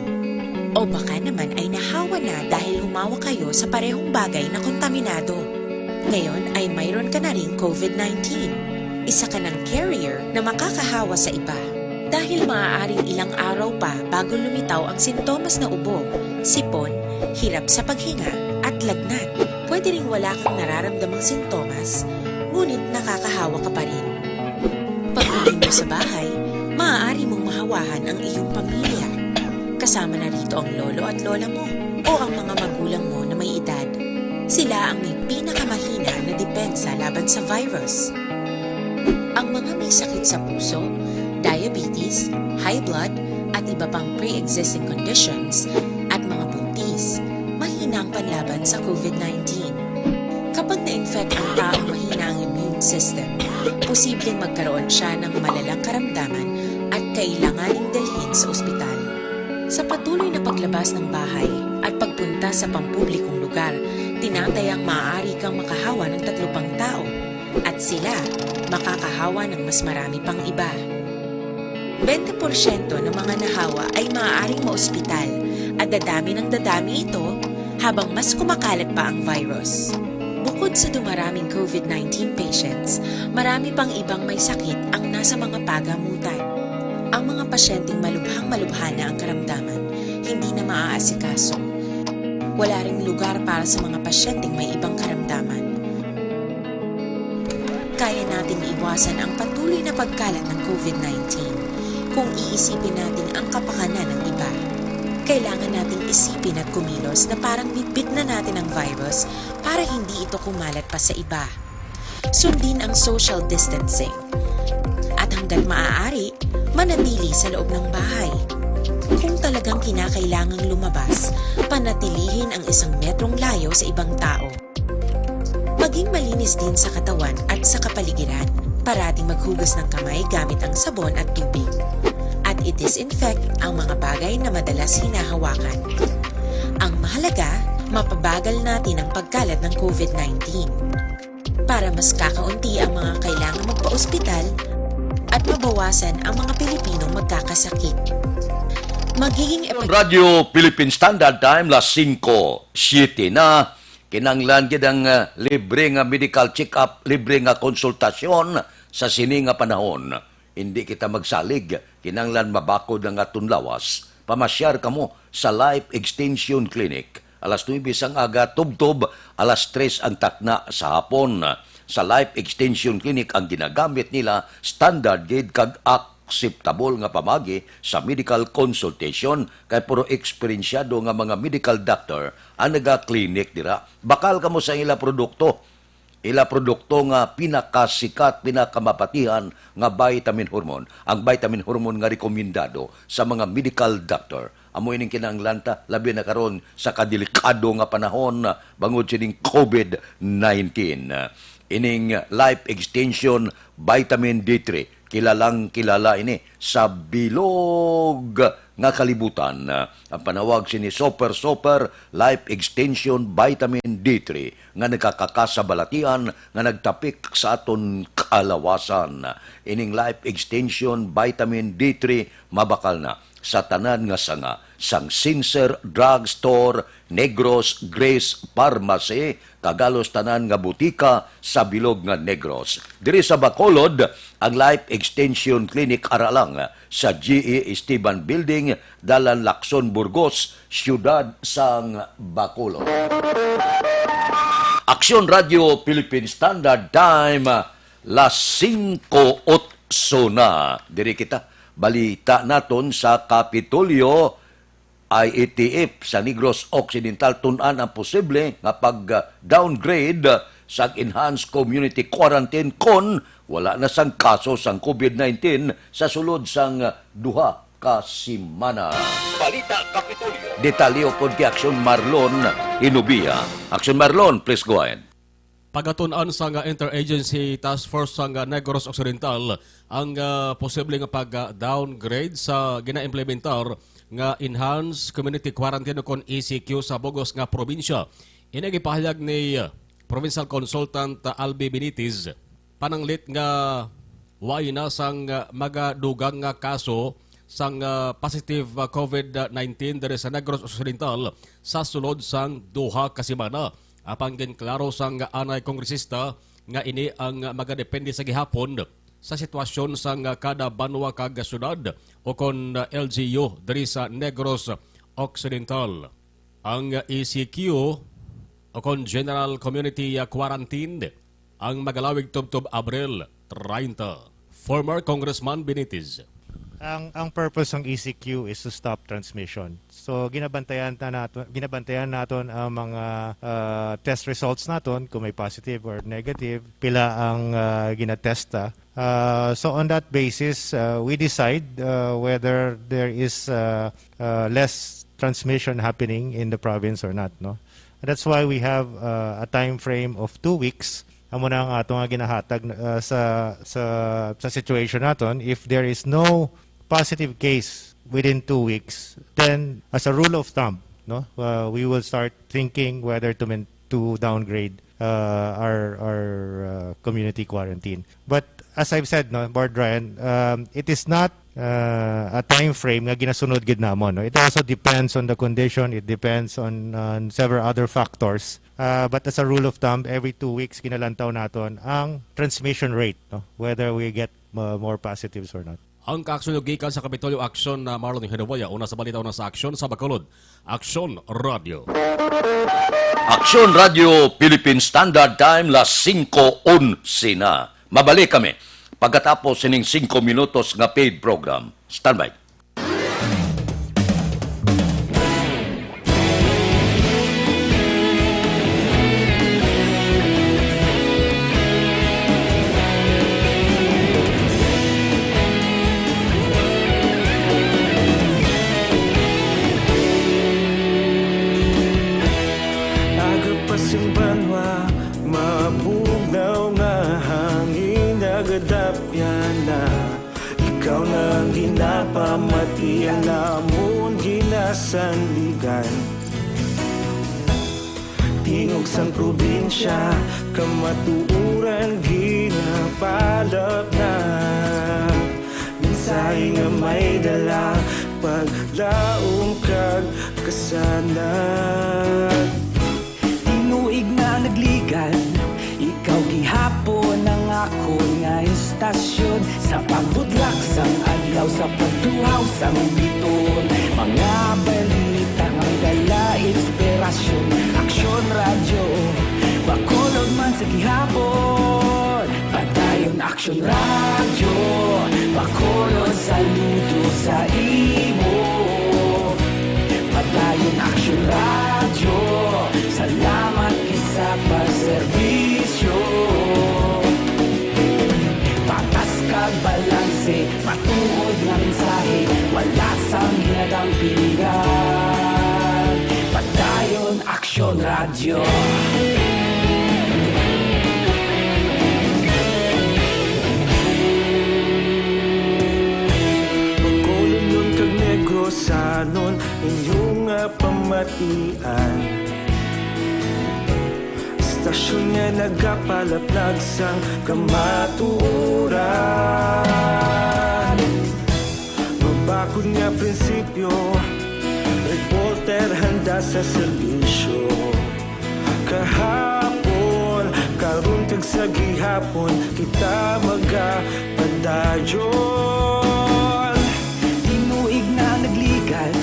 O baka naman ay nahawa na dahil humawak kayo sa parehong bagay na kontaminado. Ngayon ay mayroon ka na ring covid nineteen. Isa ka ng carrier na makakahawa sa iba. Dahil maaaring ilang araw pa bago lumitaw ang sintomas na ubo, sipon, hirap sa paghinga, at lagnat. Pwede ring wala kang nararamdamang sintomas, ngunit nakakahawa ka pa rin. Pag-uwi mo sa bahay, maaari mong mahawahan ang iyong pamilya. Kasama na rito ang lolo at lola mo o ang mga magulang mo na may edad. Sila ang may pinakamahina na depensa laban sa virus. Ang mga may sakit sa puso, diabetes, high blood, at iba pang pre-existing conditions, at mga buntis, mahina ang panlaban sa covid nineteen. Kapag na-infect ang taong mahina ang immune system, posibleng magkaroon siya ng malalang karamdaman at kailanganing dalhin sa ospital. Sa patuloy na paglabas ng bahay at pagpunta sa pampublikong lugar, tinatayang maaari kang makahawa ng tatlo pang tao at sila makakahawa ng mas marami pang iba. Bente porsyento ng mga nahawa ay maaaring maospital at dadami ng dadami ito habang mas kumakalat pa ang virus. Bukod sa dumaraming covid nineteen patients, marami pang ibang may sakit ang nasa mga pagamutan. Ang mga pasyenteng malubhang-malubha na ang karamdaman, hindi na maaasikaso. Wala ring lugar para sa mga pasyenteng may ibang karamdaman. Kaya nating iwasan ang patuloy na pagkalat ng covid nineteen kung iisipin natin ang kapakanan ng iba. Kailangan nating isipin at kumilos na parang bitbit na natin ang virus para hindi ito kumalat pa sa iba. Sundin ang social distancing. At hanggat maaari, manatili sa loob ng bahay. Kung talagang kinakailangang lumabas, panatilihin ang isang metrong layo sa ibang tao. Maging malinis din sa katawan at sa kapaligiran. Parating maghugas ng kamay gamit ang sabon at tubig. At i-disinfect ang mga bagay na madalas hinahawakan. Ang mahalaga, mapabagal natin ang pagkalat ng covid nineteen. Para mas kakaunti ang mga kailangan magpa-ospital at mabawasan ang mga Pilipinong magkakasakit. Magiging epek- Radyo Philippine Standard Time, las singko siete na. Kinahanglan gid ang, ah, libre nga medical check-up, libre nga konsultasyon sa sini nga panahon. Hindi kita magsalig, kinahanglan mabakod ang aton lawas. Pamasyar kamo sa Life Extension Clinic. Alas nuebe sang aga tubtob, alas tres ang takna sa hapon. Sa Life Extension Clinic ang ginagamit nila, standard gid kag ak- akseptable nga pamagi sa medical consultation, kay puro eksperensyado nga mga medical doctor ang naga-clinic dira. Bakal kamo sa ila produkto. Ila produkto nga pinakasikat, pinakamabatihan nga vitamin hormone, ang vitamin hormone nga rekomendado sa mga medical doctor. Amo ining kinahanglan ta, labi na karon sa kadelikado nga panahon, ah, bangod sining covid nineteen. Ining Life Extension Vitamin D three, kilalang kilala ini sa bilog nga kalibutan. Ang panawag sini Super Super Life Extension Vitamin D three nga nagakaka sa balatian nga nagtapik sa aton kalawasan. Ining Life Extension Vitamin D three mabakal na sa tanan nga sanga, sang Sincere Drug Store, Negros, Grace Pharmacy, kag halos tanan nga butika sa bilog nga Negros. Diri sa Bacolod, ang Life Extension Clinic ara lang sa G E Esteban Building, Dalan Lacson, Burgos, siyudad sang Bacolod. Aksyon Radio Philippine Standard Time, las singko otso na. Diri kita, balita naton sa Kapitolyo, I E T F sa Negros Occidental tun-an ang posible nga pag-downgrade sa enhanced community quarantine kon wala na sang kaso sang covid nineteen sa sulod sang duha ka semana. Balita Kapitolyo. Detalye upod kay Aksyon Marlon Hinubia. Aksyon Marlon, please go ahead. Pagatun-an sang Interagency Task Force sang Negros Occidental ang, ah, posible nga pag-downgrade sa ginaimplementar nga enhanced community quarantine o kon E C Q sa bug-os nga probinsya. Ini gipahayag ni, ah, Provincial Consultant, ah, Albi Benitez, pananglit nga wala na sang, ah, magadugang nga kaso sang, ah, positive, ah, covid nineteen diri sa Negros Occidental sa sulod sang duha ka semana. Apan ginklaro sang anay kongresista nga ini ang magadepende sa gihapon sa sitwasyon sang kada banwa kag syudad o kon L G U diri sa Negros Occidental. Ang E C Q o kon General Community Quarantine ang magalawig tubtob Abril treinta. Former Congressman Benitez. Ang, ang purpose ng E C Q is to stop transmission. So, ginabantayan na naton, ginabantayan naton ang mga, ah, test results naton, kung may positive or negative, pila ang, ah, ginatesta. Ah, so, on that basis, ah, we decide, ah, whether there is, ah, ah, less transmission happening in the province or not, no? That's why we have, ah, a time frame of two weeks. Amo na ang ato nga ginahatag, ah, sa, sa, sa situation naton. If there is no positive case within two weeks, then as a rule of thumb, no, uh, we will start thinking whether to main-, to downgrade, uh, our, our, uh, community quarantine. But as I've said, no, Board Ryan, um, it is not, uh, a time frame nga ginasunod gid namon, no? It also depends on the condition, it depends on, on several other factors. Uh, but as a rule of thumb, every two weeks ginalantaw naton ang transmission rate, no? Whether we get, uh, more positives or not. Ang kaaksyon gikan sa Kapitolyo Aksyon na Marlon Hinuboya, una sa balita, una sa aksyon sa Bacolod. Aksyon Radio. Aksyon Radio Philippine Standard Time, las singko onse na. Mabalik kami pagkatapos sining singko minutos nga paid program. Standby. Aga pa sing banwa, mabugnaw nga hangin nagadapyan na. Ikaw na ang ginapamati, ang amon ginasandigan. Tingog sang probinsya, kamatuoran ginapalapnap. Mensahe nga may dala, paglaom kag kasanag. Tinuig na nagligan, ikaw gihapon ang akon nga istasyon. Sa pagbudlak sang adlaw, sa pagtuhaw sang biton, mga balita nga may dala inspirasyon. Aksyon Radyo, Bacolod man sa gihapon. Padayon Aksyon Radyo, Bacolod, saludo sa imo. Padayon Aksyon Radyo, salamat gid sa pagserbisyo. Patas kag balanse, matuod nga mensahe, wala sang ginadampigan. Padayon Aksyon Radyo. Bacolodnon kag Negrosanon, inyo nga pamatian. Estasyon nga nagapalaplag sang kamatuoran. Mabakod nga prinsipyo, reporter handa sa serbisyo. Kahapon, karon kag sa gihapon, kita magapadayon. Tinuig na nagligan,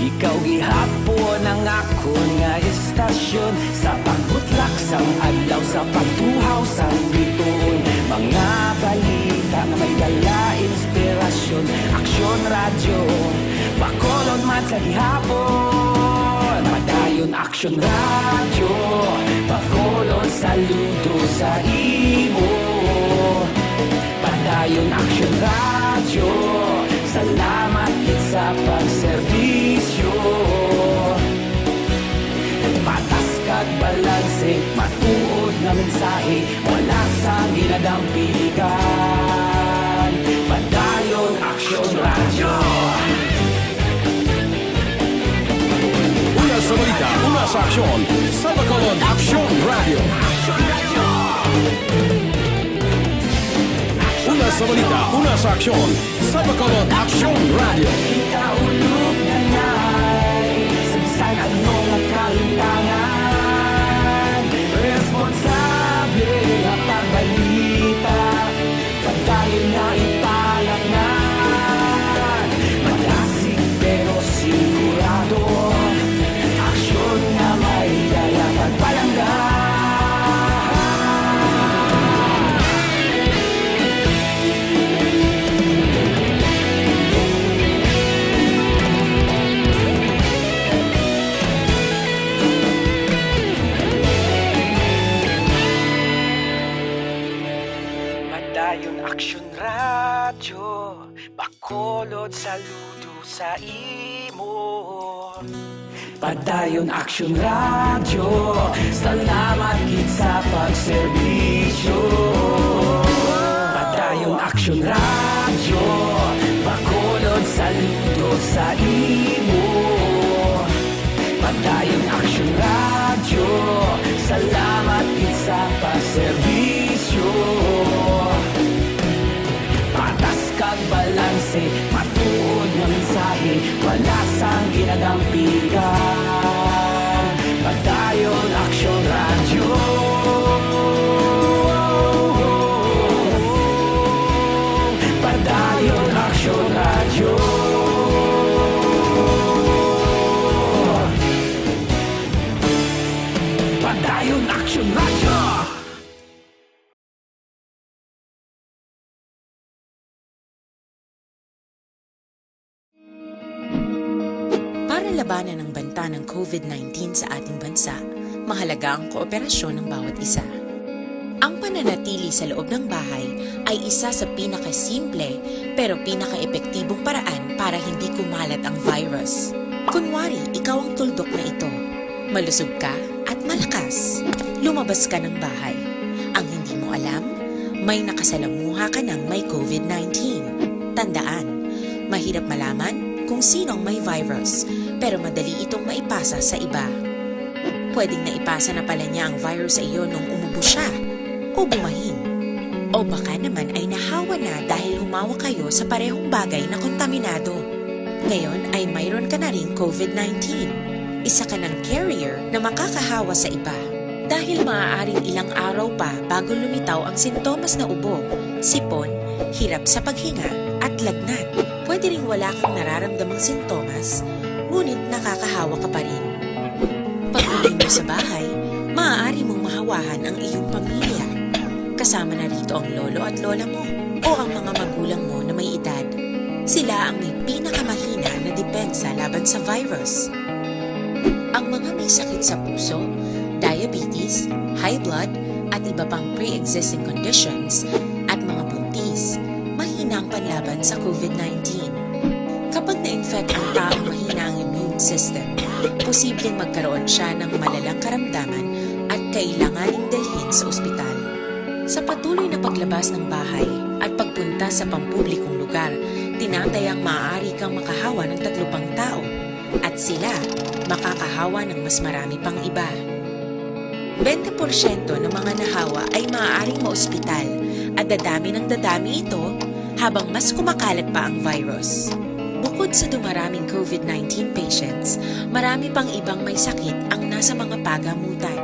ikaw gihapon ang akon nga estasyon. Sa pagbutlak sang adlaw, sa pagtuhaw sang bituon, mga balita nga may dala inspirasyon. Aksyon Radyo, Bacolod man sa gihapon. Padayon Aksyon Radyo, Bacolod, saludo sa imo. Padayon Aksyon Radyo, salamat gid sa pagserbisyo. Patas kag balanse, matuod nga mensahe, wala sang ginadampigan. Padayon Aksyon Radyo. Una sa balita, una sa aksyon, sa Bacolod Aksyon Radyo. Una sa balita, una sa aksyon, sa Bacolod Aksyon Radyo. Kita ulog na ngay, sa bisan ano nga kalimtangan, responsable nga pagbalita, padayon nga ipalaknag. Madasig pero sigurado, aksyon nga may dala pagpalangga. Padayon Aksyon Radyo, Bacolod, saludo sa imo. Padayon Aksyon Radyo, salamat gid sa pagserbisyo. Padayon Aksyon Radyo, Bacolod, saludo sa imo. Padayon Aksyon Radyo, salamat gid sa pagserbisyo. Patas kag balanse, matuod nga mensahe, wala sang ginadampigan. Padayon Aksyon Radyo. Padayon Aksyon Radyo. Padayon Aksyon Radyo. Para labanan ang banta ng covid nineteen sa ating bansa, mahalaga ang kooperasyon ng bawat isa. Ang pananatili sa loob ng bahay ay isa sa pinakasimple pero pinakaepektibong paraan para hindi kumalat ang virus. Kunwari, ikaw ang tuldok na ito. Malusog ka at malakas. Lumabas ka ng bahay. Ang hindi mo alam, may nakasalamuha ka ng may covid nineteen. Tandaan, mahirap malaman kung sino ang may virus, pero madali itong maipasa sa iba. Pwedeng naipasa na pala niya ang virus sa iyo nung umubo siya o bumahin. O baka naman ay nahawa na dahil humawak kayo sa parehong bagay na kontaminado. Ngayon ay mayroon ka na ring covid nineteen. Isa ka ng carrier na makakahawa sa iba. Dahil maaaring ilang araw pa bago lumitaw ang sintomas na ubo, sipon, hirap sa paghinga, at lagnat. Pwede ring wala kang nararamdamang sintomas, ngunit nakakahawa ka pa rin. Pag-uwi mo sa bahay, maaari mong mahawahan ang iyong pamilya. Kasama na rito ang lolo at lola mo. o ang mga magulang mo na may edad. Sila ang may pinakamahina na depensa laban sa virus. Ang mga may sakit sa puso, diabetes, high blood, at iba pang pre-existing conditions, at mga buntis, mahina ang panlaban sa COVID nineteen. Kapag na-infect ang taong mahina ang immune system, posibleng magkaroon siya ng malalang karamdaman at kailanganing dalhin sa ospital. Sa patuloy na paglabas ng bahay at pagpunta sa pampublikong lugar, tinatayang maaari kang makahawa ng tatlo pang tao at sila makakahawa ng mas marami pang iba. Bente porsyento ng mga nahawa ay maaaring maospital at dadami ng dadami ito habang mas kumakalat pa ang virus. Bukod sa dumaraming COVID nineteen patients, marami pang ibang may sakit ang nasa mga pagamutan.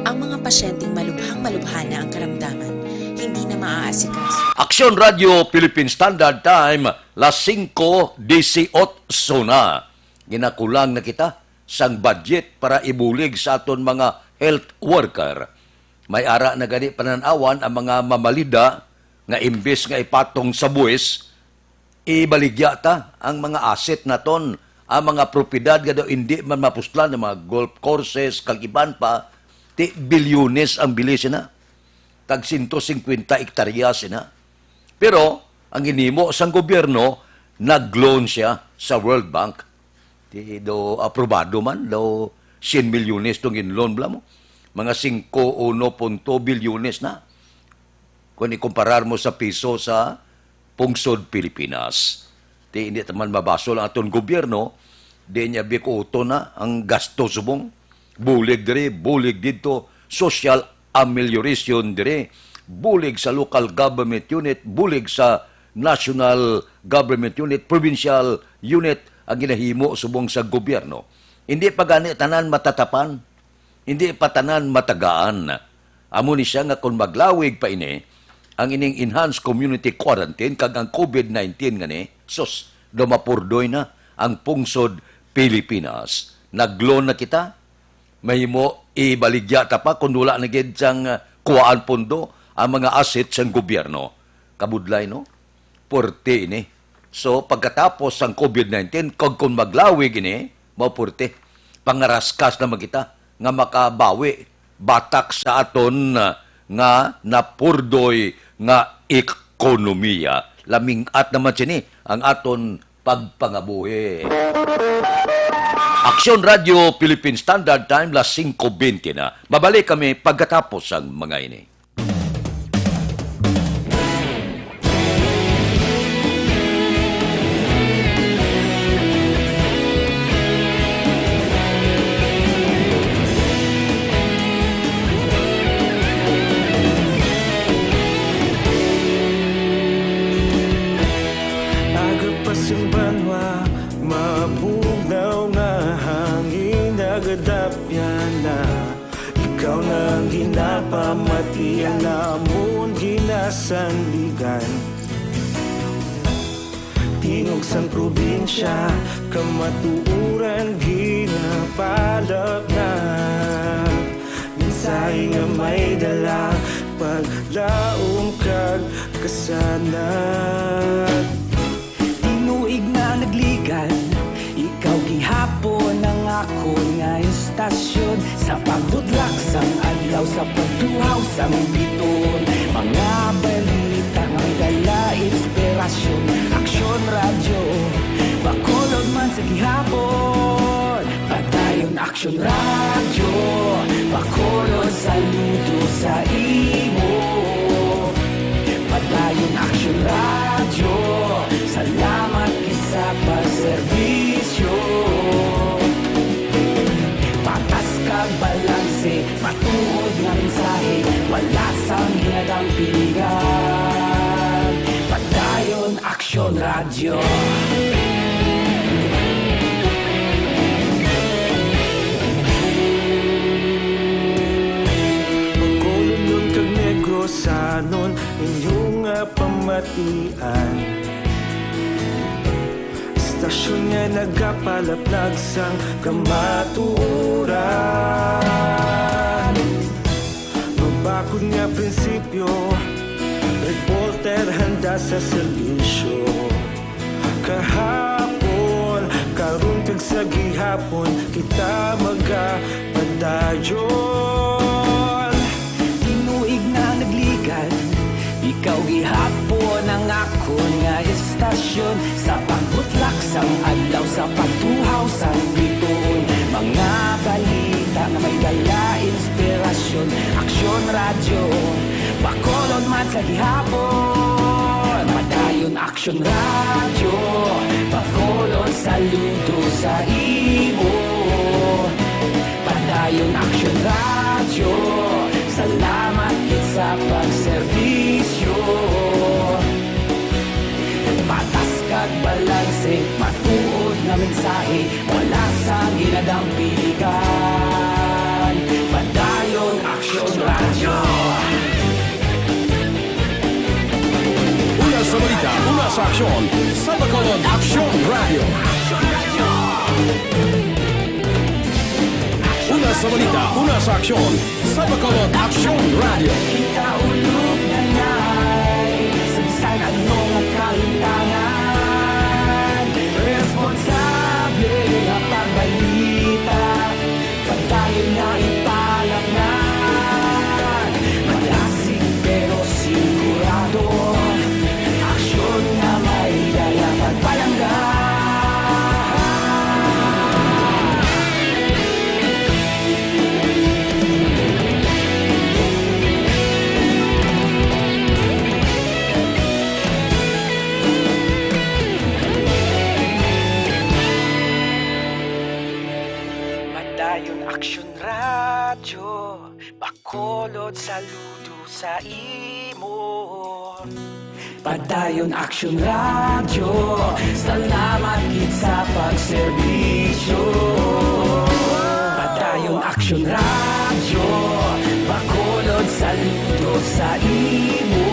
Ang mga pasyenteng malubhang-malubha na ang karamdaman, hindi na maaasikaso. Aksyon Radyo Philippine Standard Time, las singko dieciocho na. Ginakulang na kita sang budget para ibulig sa aton mga health worker. May ara na gani panan-awan ang mga mamalida nga imbis nga ipatong sa buwis, ibaligya ta ang mga asset naton, ang mga propiedad nga daw indi man mapuslan, ang mga golf courses, kag iban pa, ti bilyones ang bili sina. Tag sento singkwenta hektarya sina. Pero ang ginhimo sang gobyerno, nag-loan siya sa World Bank. Ti do aprobado man, daw sien milyones tong in-loan bala mo. Mga singko uno punto bilyones na. Kung ikumparar mo sa piso sa pungsod Pilipinas. Ti hindi ta man mabasol ang aton gobyerno, di niya bikuton na ang gasto subong. Bulig diri, bulig didto, social amelioration diri, bulig sa local government unit, bulig sa national government unit, provincial unit ang ginahimo subong sa gobyerno. Hindi pa gani tanan matatapan, hindi pa tanan matagaan. Amo ni siya nga kung maglawig pa ini, ang ining enhanced community quarantine kag ang COVID nineteen ngani, sus, daw mapurdoy na ang pungsod Pilipinas. Nag-loan na kita, mahimo ibaligya ta pa kung wala na gid sang, ah, kuhaan pondo ang mga asset sang gobyerno. Kabudlay, no? Puerte ini. So, pagkatapos sang COVID nineteen, kag kung maglawig ini, mao puerte. Pangaraskas naman kita nga makabawi batak sa aton, ah, nga napurdoy nga ekonomiya. Laming-at naman sini ang aton pagpangabuhi. Aksyon Radyo Philippine Standard Time, las singko bente na. Mabalik kami pagkatapos sang mga ini. Aga pa sing banwa, mabugnaw nga hangin nagadapyan na. Ikaw na ang ginapamati, ang amon ginasandigan. Tingog sang probinsya, kamatuoran ginapalapnap. Mensahe nga may dala, paglaom kag kasanag. Tinuig na nagligan, ikaw gihapon ang akon nga istasyon. Sa pagbudlak sang adlaw, sa pagtuhaw sang biton, mga balita nga may dala inspirasyon. Aksyon Radyo, Bacolod man sa gihapon. Padayon Aksyon Radyo, Bacolod, saludo sa imo. Padayon Aksyon Radyo, salamat gid sa pagserbisyo. Patas kag balanse, matuod nga mensahe, wala sang ginadampingan. Padayon Aksyon Radyo. Bacolod kag Negrosanon, inyo nga pamatian. Istasyon nga nagapalaplag sang kamatuoran. Mabakod nga prinsipyo, reporter handa sa serbisyo. Kahapon, karon, kag sa gihapon, kita magapadayon. Tinuig na ang nagligad, ikaw gihapon ang akon nga estasyon. Sa pagbutlak sang adlaw, sa pagtuhaw sang bituon, mga balita nga may dala inspirasyon. Aksyon Radyo, Bacolod man sa gihapon. Padayon Aksyon Radyo, Bacolod, saludo sa imo. Padayon Aksyon Radyo, salamat gid sa pagserbisyo. Patas kag balanse, matuod nga mensahe, wala sang ginadampigan. Padayon Aksyon Radyo. Una sa balita, una sa aksyon, sa Bacolod Aksyon Radyo. Una sa balita, una sa aksyon, sa Bacolod Aksyon Radyo. Kita ulog na ngay, sa bisan ano nga kahintangan, responsable nga pagbalita. Padayon nga ipalapnan, malasig pero sigurado. Aksyon nga may dala pagpalangga. Padayon Aksyon Radyo, Bacolod, saludo sa imo. Padayon Aksyon Radyo, salamat gid sa pagserbisyo. Padayon Aksyon Radyo, Bacolod, saludo sa imo.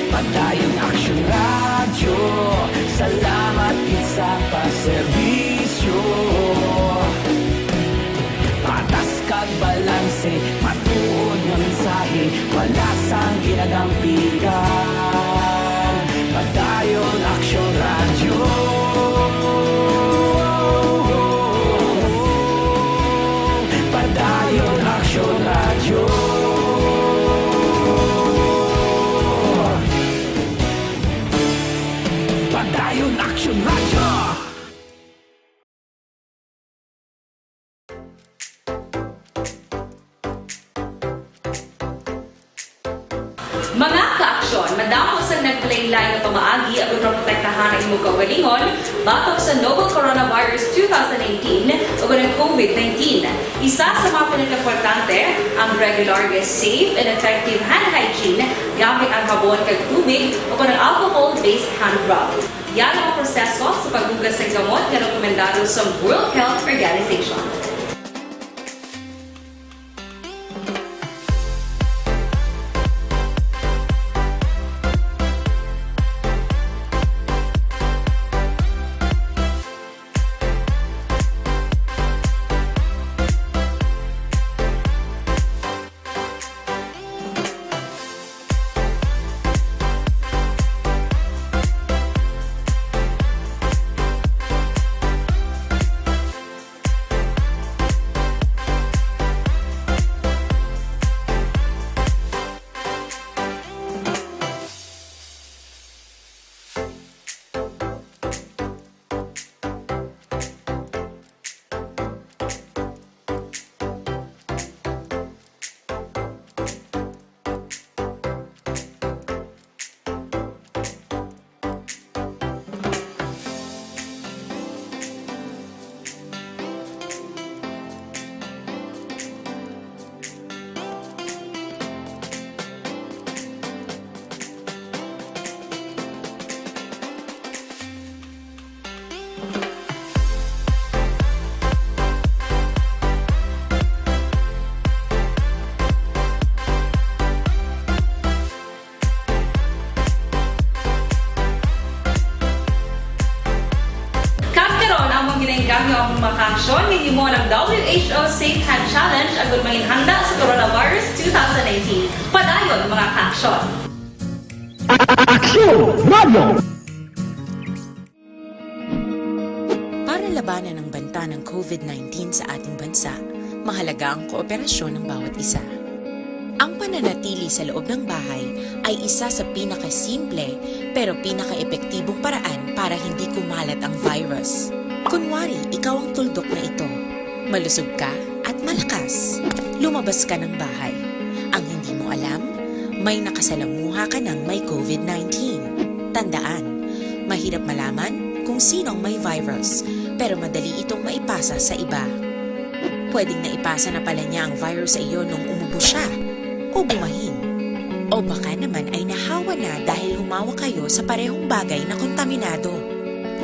Padayon Aksyon Radyo, salamat gid sa pagserbisyo. Patas kag balanse, matuod nga mensahe, wala sang ginadampigan. Padayon Aksyon Radyo. Padayon Aksyon Radyo. Padayon Aksyon Radyo. Mga kaaksyon, madamo sang naglain-lain nga pamaagi aron maprotektahan ang imo kaugalingon batok sa novel coronavirus two thousand nineteen ug ang COVID nineteen. Isa sa mga pinakaimportante ang regular nga safe and effective hand hygiene gamit ang habon kag tubig o kon ang alcohol-based hand rub. Yara ang proseso sa paghugas sang gamot nga rekomendado sa World Health Organization. Kag karon, among ginaengganyo ang mga kaaksyon nga gihimo ng W H O Safe Hand Challenge agud mangin handa sa coronavirus two thousand nineteen. Padayon, mga kaaksyon. Aksyon Radio! Para labanan ang banta ng COVID nineteen sa ating bansa, mahalaga ang kooperasyon ng bawat isa. Ang pananatili sa loob ng bahay ay isa sa pinakasimple pero pinakaepektibong paraan para hindi kumalat ang virus. Kunwari, ikaw ang tuldok na ito. Malusog ka at malakas. Lumabas ka ng bahay. Ang hindi mo alam, may nakasalamuha ka ng may COVID nineteen. Tandaan, mahirap malaman kung sino ang may virus, pero madali itong maipasa sa iba. Pwedeng naipasa na pala niya ang virus sa iyo nung umubo siya o bumahin. O baka naman ay nahawa na dahil humawa kayo sa parehong bagay na kontaminado.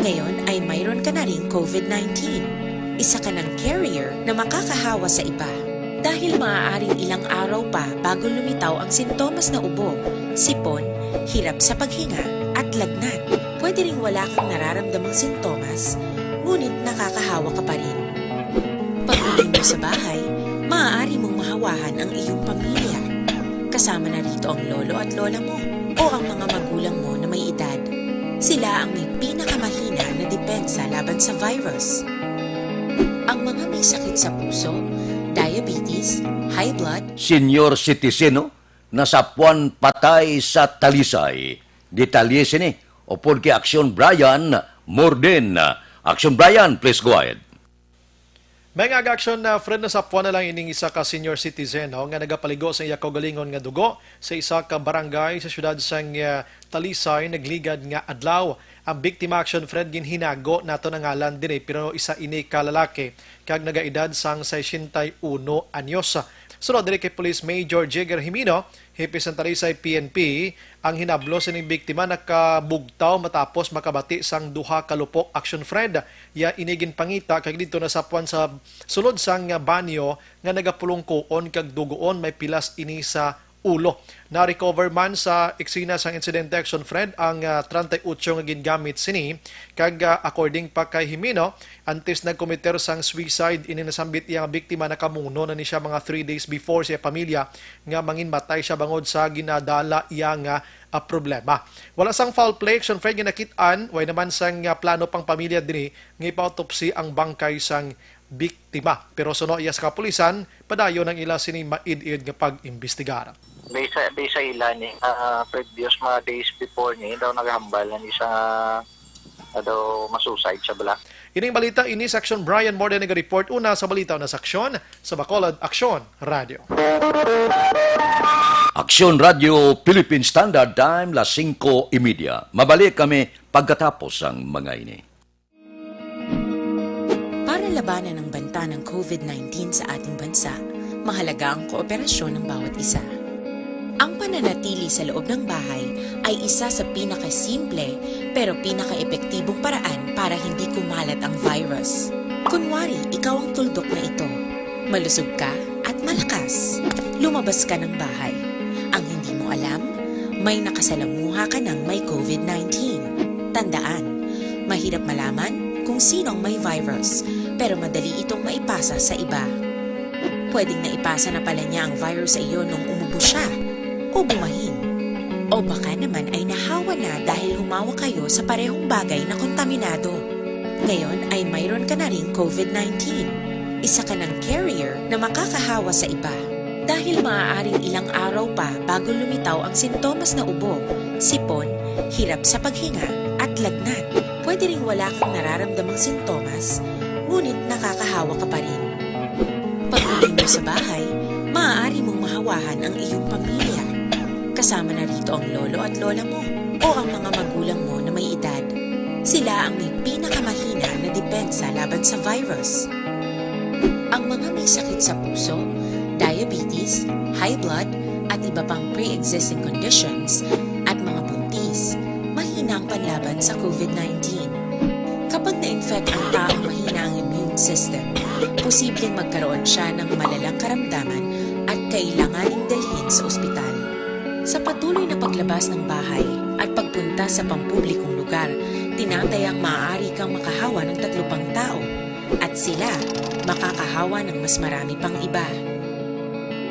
Ngayon ay mayroon ka na ring COVID nineteen. Isa ka ng carrier na makakahawa sa iba. Dahil maaaring ilang araw pa bago lumitaw ang sintomas na ubo, sipon, hirap sa paghinga, at lagnat. Pwede ring wala kang nararamdamang sintomas, ngunit nakakahawa ka pa rin. Pag-uwi mo sa bahay, maaari mong mahawahan ang iyong pamilya. Kasama na rito ang lolo at lola mo o ang mga magulang mo na may edad. Sila ang may pinakamahina na depensa laban sa virus. Ang mga may sakit sa puso, diabetes, high blood, Senior citizen, no? Nasapuan patay sa Talisay. Detalye sini upod kay Aksyon Brian Morden. Aksyon Brian, please go ahead. May nga aga aksyon na, Fred, nasapuan na lang ining isa ka senior citizen, no, nga nagapaligo sa iya kaugalingon nga dugo sa isa ka barangay sa siyudad sang, ah, Talisay nagligad nga adlaw. Ang biktima, aksyon, Fred, ginhinago nato na ngalan diri, pero isa ini ka lalaki kag nagaedad sang sesenta y uno anyos. Sunod diri kay Police Major Jigger Jimeno, Hepe sang Talisay P N P, ang hinablo sining biktima nakabugtaw matapos makabati sang duha ka lupok, aksyon, Fred. Iya ini ginpangita kag didto nasapuan sa sulod sang banyo nga nagapulungkoon kag dugoon, may pilas ini sa ulo. Na-recover man sa eksena sang insidente, aksyon, Fred, ang, ah, treinta y ocho nga gingamit sini, kag, ah, according pa kay Jimeno, antes nagkomiter sang suicide ini nasambit iya nga biktima, nakamuno na ni siya mga three days before sa iya pamilya nga manginmatay siya bangod sa ginadala iya nga, ah, problema. Wala sang foul play, aksyon, Fred, nga nakit-an, way naman sang, ah, plano pang pamilya diri nga ipa-autopsy ang bangkay sang biktima. Pero suno iya sa kapulisan, padayon ang ila sini maid-id nga pag-imbestigar. Based sa, based sa ila ni, ah, previous mga days before ni, daw naghambal na ni sa, ah, daw masuicide siya bala. Ining balita ini sa Aksyon Brian Morden naga-report una sa balita na sa Aksyon sa Bacolod Aksyon Radio. Aksyon Radio Philippine Standard Time, las singko y media. Mabalik kami pagkatapos sang mga ini. Para labanan ang banta ng COVID nineteen sa ating bansa, mahalaga ang kooperasyon ng bawat isa. Ang pananatili sa loob ng bahay ay isa sa pinakasimple pero pinakaepektibong paraan para hindi kumalat ang virus. Kunwari, ikaw ang tuldok na ito. Malusog ka at malakas. Lumabas ka ng bahay. Ang hindi mo alam, may nakasalamuha ka ng may COVID nineteen. Tandaan, mahirap malaman kung sino ang may virus, pero madali itong maipasa sa iba. Pwedeng naipasa na pala niya ang virus sa iyo nung umubo siya o bumahin. O baka naman ay nahawa na dahil humawa kayo sa parehong bagay na kontaminado. Ngayon ay mayroon ka na ring COVID nineteen. Isa ka ng carrier na makakahawa sa iba. Dahil maaaring ilang araw pa bago lumitaw ang sintomas na ubo, sipon, hirap sa paghinga, at lagnat. Pwede ring wala kang nararamdamang sintomas, ngunit nakakahawa ka pa rin. Pag-uwi mo sa bahay, maaari mong mahawahan ang iyong pamilya. Kasama na rito ang lolo at lola mo o ang mga magulang mo na may edad. Sila ang may pinakamahina na depensa laban sa virus. Ang mga may sakit sa puso, diabetes, high blood, at iba pang pre-existing conditions, at mga buntis, mahina ang panlaban sa COVID nineteen. Kapag na-infect ang taong mahina ang immune system, posibleng magkaroon siya ng malalang karamdaman at kailanganing dalhin sa ospital. Sa patuloy na paglabas ng bahay at pagpunta sa pampublikong lugar, tinatayang maaari kang makahawa ng tatlo pang tao at sila makakahawa ng mas marami pang iba.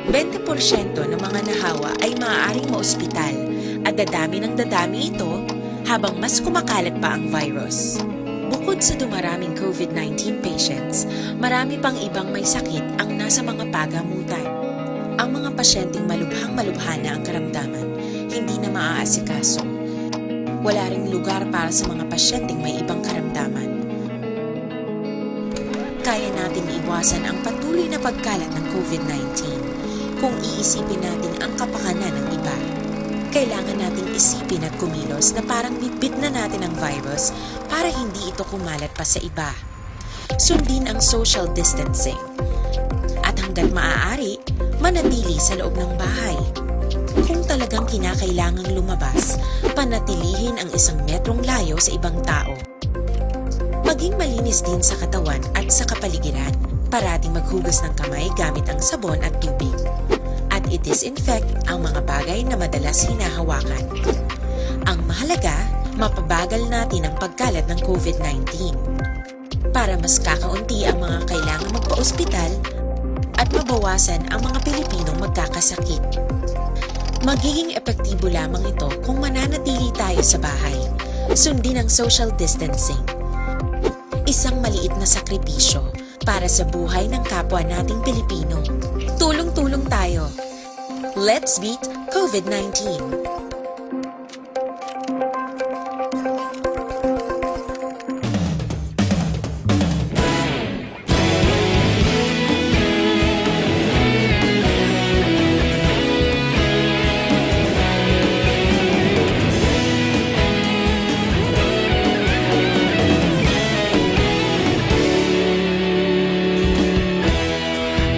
Bente porsyento ng mga nahawa ay maaaring maospital at dadami ng dadami ito habang mas kumakalat pa ang virus. Bukod sa dumaraming COVID nineteen patients, marami pang ibang may sakit ang nasa mga pagamutan. Ang mga pasyenteng malubhang-malubha na ang karamdaman, hindi na maaasikaso. Wala ring lugar para sa mga pasyenteng may ibang karamdaman. Kaya nating iwasan ang patuloy na pagkalat ng COVID nineteen kung iisipin natin ang kapakanan ng iba. Kailangan nating isipin at kumilos na parang bitbit na natin ang virus para hindi ito kumalat pa sa iba. Sundin ang social distancing. At hanggat maaari, manatili sa loob ng bahay. Kung talagang kinakailangang lumabas, panatilihin ang isang metrong layo sa ibang tao. Maging malinis din sa katawan at sa kapaligiran. Parating maghugas ng kamay gamit ang sabon at tubig. At i-disinfect ang mga bagay na madalas hinahawakan. Ang mahalaga, mapabagal natin ang pagkalat ng COVID nineteen. Para mas kakaunti ang mga kailangang magpa-ospital at mabawasan ang mga Pilipinong magkakasakit. Magiging epektibo lamang ito kung mananatili tayo sa bahay. Sundin ang social distancing. Isang maliit na sakripisyo para sa buhay ng kapwa nating Pilipino. Tulong-tulong tayo. Let's beat COVID nineteen.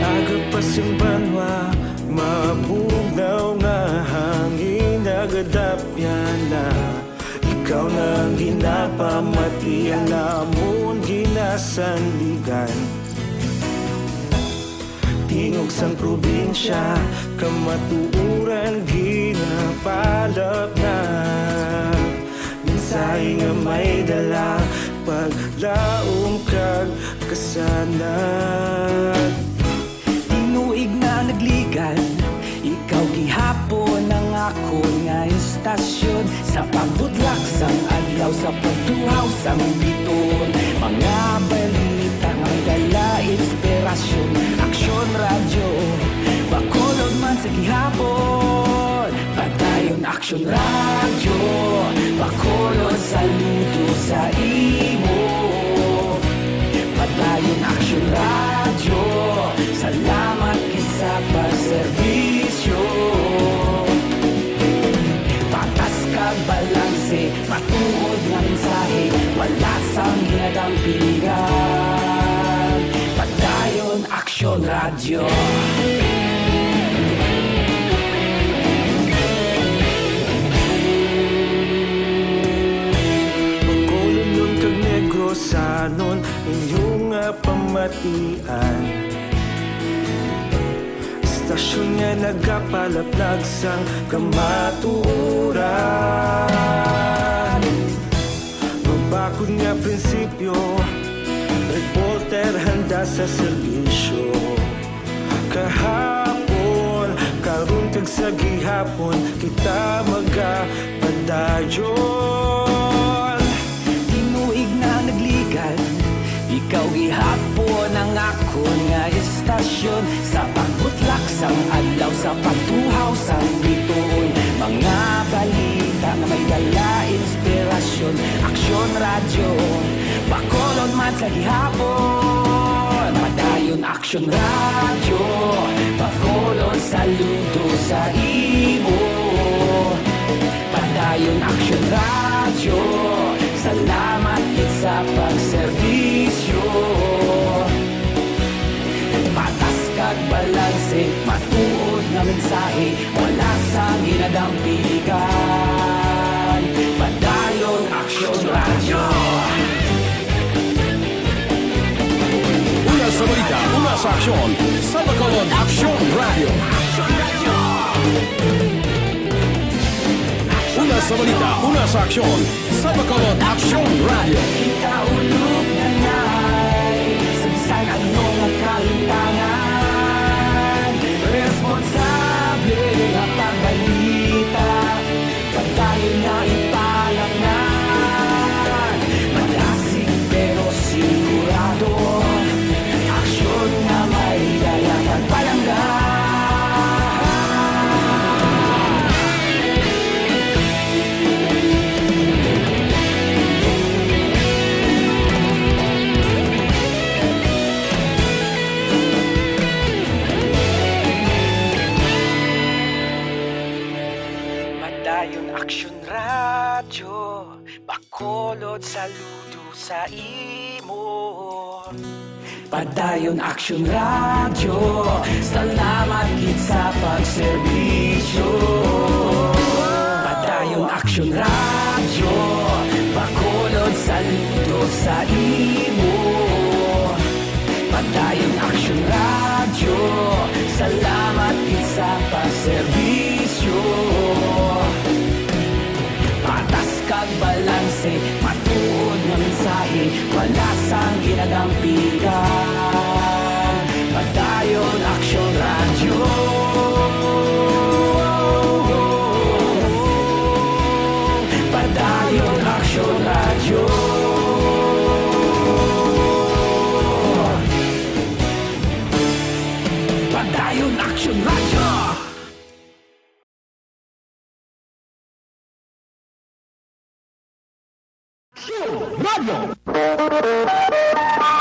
Aga pa sing banwa, mabugnaw nga hangin nagadapyan na. Ikaw na ang ginapamati, ang amon ginasandigan. Tingog sang probinsya, kamatuoran ginapalapnag. Mensahe nga may dala, paglaom kag kasanag. Tinuig na nagligan, ikaw gihapon ang akon nga istasyon. Sa pagbutlak sang adlaw, sa pagtuhaw sang biton, mga balita nga may dala inspirasyon. Aksyon Radyo, Bacolod man sa gihapon. Padayon Aksyon Radyo, Bacolod, saludo sa imo. Padayon Aksyon Radyo, salamat gid sa pagserbisyo. Patas kag balanse, matuod nga mensahe, wala sang ginadampigan. Padayon Aksyon Radyo. Bacolodnon kag Negrosanon, inyo nga pamatian. Istasyon nga nagapalaplag sang kamatuoran. Mabakod nga prinsipyo, reporter handa sa serbisyo. Kahapon, karon kag sa gihapon, kita magapadayon. Tinuig na nagligan, ikaw gihapon ang akon nga istasyon. Sa pagbutlak sang adlaw, sa pagtuhaw sang bituon, mga balita nga may dala inspirasyon. Aksyon Radyo, Bacolod man sa gihapon. Padayon Aksyon Radyo, Bacolod, saludo sa imo. Padayon Aksyon Radyo, salamat gid sa pagserbisyo. Patas kag balanse, matuod nga mensahe, wala sang ginadampigan. Padayon Aksyon Radyo. Una sa balita, una sa aksyon, sa Bacolod Aksyon Radyo. Una sa balita, una sa aksyon, sa Bacolod Aksyon Radyo. Kita ulog na nay, sa bisan ano nga kalimtangan, responsable Saludo sa imo. Padayon Action Radio, salamat gid sa pagserbisyo. Padayon Action Radio, Bacolod, saludo sa imo. Padayon Action Radio, salamat gid sa pagserbisyo. Patas kag balanse, matuod nga mensahe, wala sang ginadampigan. Padayon Action Radio. Padayon Action Radio. Padayon Action Radio. Action Radio.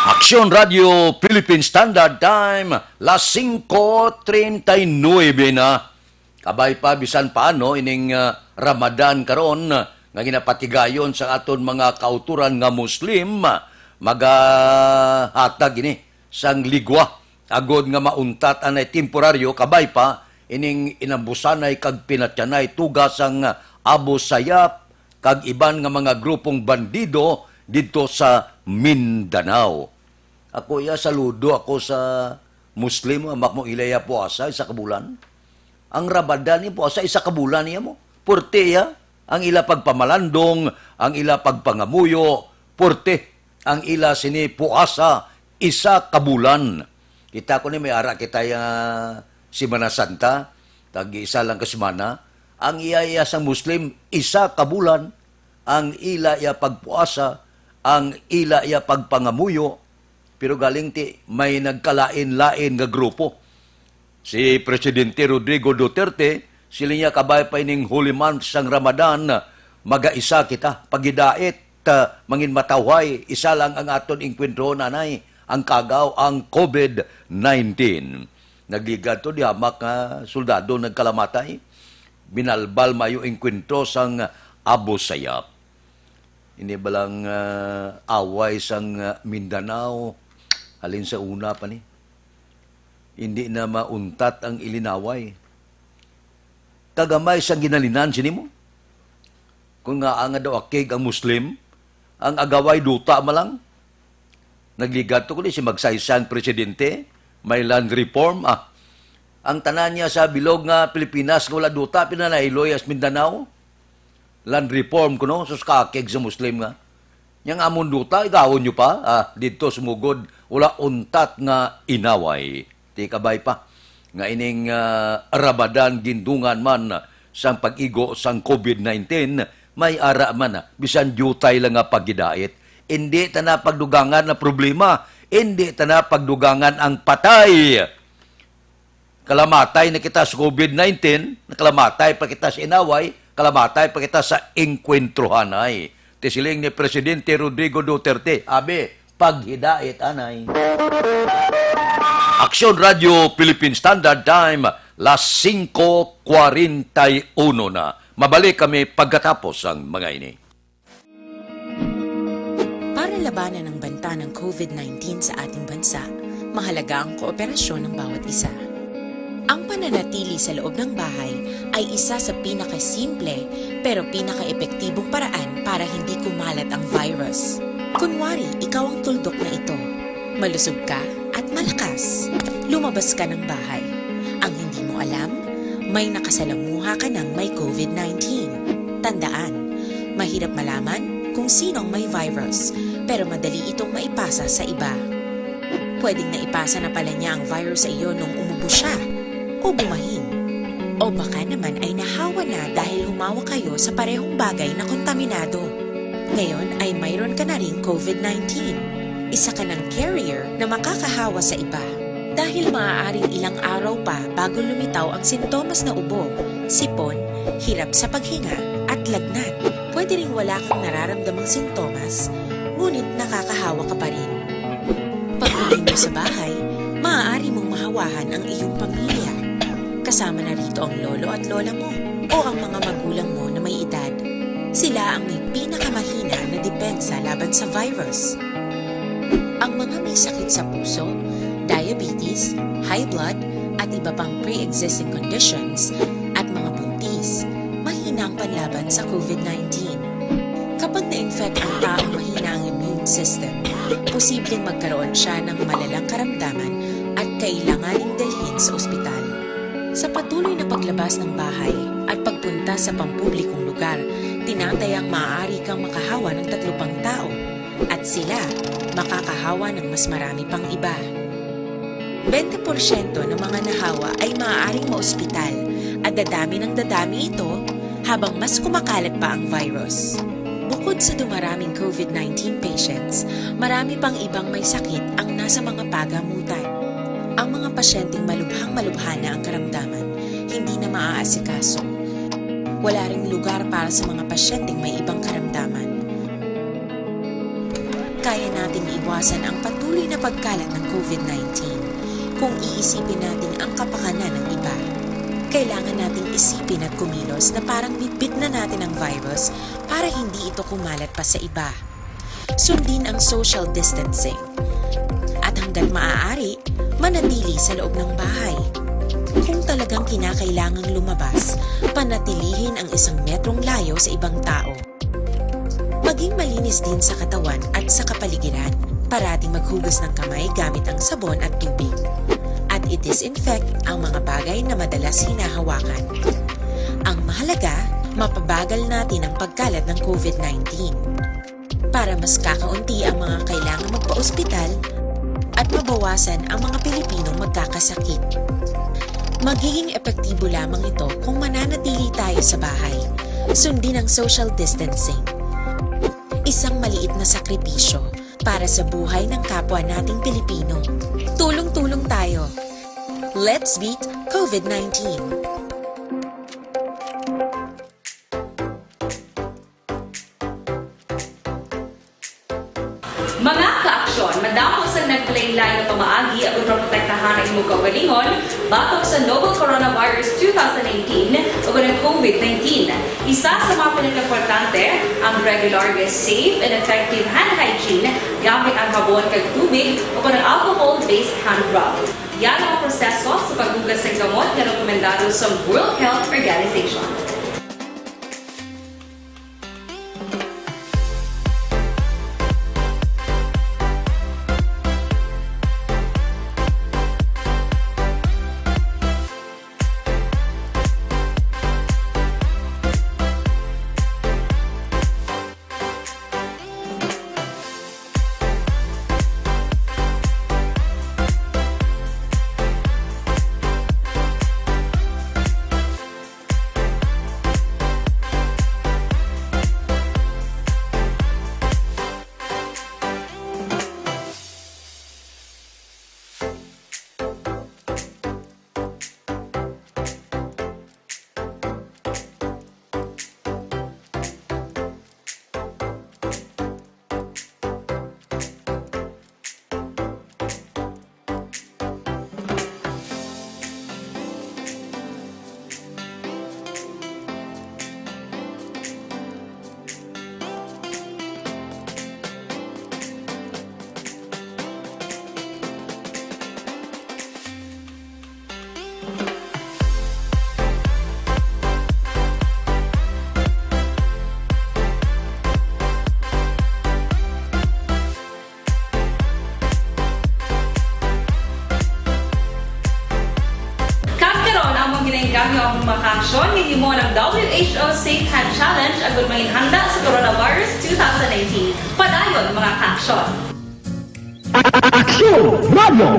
Action Radio Philippine Standard Time, las singko treinta y nuebe na. Kabay pa, bisan paano, ining, ah, Ramadan karon, ah, nga ginapatigayon sa aton mga kauturan nga Muslim, ah, magahatag ini sang ligwa agod nga mauntat anay temporaryo, kabay pa ining inambusanay kag pinatyanay tuga sang Abu Sayyaf kag iban nga mga grupong bandido didto sa Mindanao. Ako iya, saludo ako sa Muslim, nga makmo ila iya puasa isa ka bulan. Ang Ramadan ni puasa isa ka bulan niya mo. Purti iya ang ila pagpamalandong, ang ila pagpangamuyo, purti ang ila sini puasa isa ka bulan. Kita ko ni may ara kita ya Semana Santa, tag isa lang ka semana. Ang iya, iya sang Muslim, isa ka bulan ang ila iya pagpuasa, ang ila iya pagpangamuyo, pero galing ti may nagkalain-lain nga grupo. Si Presidente Rodrigo Duterte, siling niya, kabay pa ining holy month sang Ramadan, magaisa kita, paghidait, ah, mangin matawhay, isa lang ang aton engkwentro, nanay, ang kagaw, ang covid nineteen. Nagligad to, di hamak nga soldado nagkalamatay. Binalbal mayo engkwentro sang Abu Sayyaf. Ini balang, ah, away sang, ah, Mindanao, halin sa una pa ni. Hindi na mauntat ang ilinaway. Kagamay sang ginalinan sini mo. Kung nga nga daw akig ang Muslim, ang agaway duta man lang. Nagligat to kundi si magsaysang presidente, may land reform, ah. Ang tanan niya sa bilog nga Pilipinas nga wala duta, pinanailoy as Mindanao. Land reform kuno, sus, kakig sa Muslim nga. Yang amon duta, igawon nyo pa, ah, didto sumugod, wala untat nga inaway. Ti kabay pa, nga ining, ah, Ramadan gindungan man sang pag-igo sang covid nineteen, may ara man, ah, bisan diutay lang nga paghidait. Indi ta na pagdugangan ang problema, indi ta na pagdugangan ang patay. Kalamatay na kita sa covid nineteen, nakalamatay pa kita sa inaway, kalamatay pa kita sa engkwentruhanay. Ti siling ni Presidente Rodrigo Duterte, abi, paghidait anay. Aksyon Radio Philippine Standard Time, las singko kwarenta y uno na. Mabalik kami pagkatapos ang mga ini. Para labanan ang banta ng covid nineteen sa ating bansa, mahalaga ang kooperasyon ng bawat isa. Ang pananatili sa loob ng bahay ay isa sa pinakasimple pero pinakaepektibong paraan para hindi kumalat ang virus. Kunwari, ikaw ang tuldok na ito. Malusog ka at malakas. Lumabas ka ng bahay. Ang hindi mo alam, may nakasalamuha ka ng may covid nineteen. Tandaan, mahirap malaman kung sino ang may virus, pero madali itong maipasa sa iba. Pwedeng naipasa na pala niya ang virus sa iyo nung umubo siya, o bumahin. O baka naman ay nahawa na dahil humawak kayo sa parehong bagay na kontaminado. Ngayon ay mayroon ka na ring covid nineteen. Isa ka ng carrier na makakahawa sa iba. Dahil maaaring ilang araw pa bago lumitaw ang sintomas na ubo, sipon, hirap sa paghinga, at lagnat. Pwede ring wala kang nararamdamang sintomas, ngunit nakakahawa ka pa rin. Pag-uwi mo sa bahay, maaari mong mahawahan ang iyong pamilya. Kasama na rito ang lolo at lola mo o ang mga magulang mo na may edad. Sila ang may pinakamahina na depensa laban sa virus. Ang mga may sakit sa puso, diabetes, high blood, at iba pang pre-existing conditions, at mga buntis, mahina ang panlaban sa COVID nineteen. Kapag na-infect ang taong mahina ang immune system, posibleng magkaroon siya ng malalang karamdaman at kailanganing dalhin sa ospital. Sa patuloy na paglabas ng bahay at pagpunta sa pampublikong lugar, tinatayang maaari kang makahawa ng tatlo pang tao, at sila makakahawa ng mas marami pang iba. Bente porsyento ng mga nahawa ay maaaring maospital, at dadami ng dadami ito habang mas kumakalat pa ang virus. Bukod sa dumaraming COVID nineteen patients, marami pang ibang may sakit ang nasa mga pagamutan. Ang mga pasyenteng malubhang-malubha na ang karamdaman, hindi na maaasikaso. Wala ring lugar para sa mga pasyenteng may ibang karamdaman. Kaya nating iwasan ang patuloy na pagkalat ng COVID nineteen kung iisipin natin ang kapakanan ng iba. Kailangan nating isipin at kumilos na parang bitbit na natin ang virus para hindi ito kumalat pa sa iba. Sundin ang social distancing. At hanggat maaari, manatili sa loob ng bahay. Kung talagang kinakailangang lumabas, panatilihin ang isang metrong layo sa ibang tao. Maging malinis din sa katawan at sa kapaligiran. Parating maghugas ng kamay gamit ang sabon at tubig. At i-disinfect ang mga bagay na madalas hinahawakan. Ang mahalaga, mapabagal natin ang pagkalat ng COVID nineteen. Para mas kakaunti ang mga kailangang magpa-ospital at mabawasan ang mga Pilipinong magkakasakit. Magiging epektibo lamang ito kung mananatili tayo sa bahay, sundin ang social distancing. Isang maliit na sakripisyo para sa buhay ng kapwa nating Pilipino. Tulong-tulong tayo. Let's beat COVID nineteen. Mga kaaksyon, madamo sang naglain-lain nga pamaagi aron maprotektahan ang imo kaugalingon batok sa novel coronavirus two thousand nineteen o ang COVID nineteen. Isa sa mga pinakaimportante ang regular nga safe and effective hand hygiene gamit ang habon kag tubig o ang alcohol-based hand rub. Yara ang proseso sa paghugas sang kamot nga rekomendado sa World Health Organization. Kag karon, among ginainggam ang mga kaaksyon nga himo ng W H O Safe Hand Challenge agud manginhanda sa coronavirus two thousand nineteen. Padayon, mga kaaksyon. Aksyon Radio!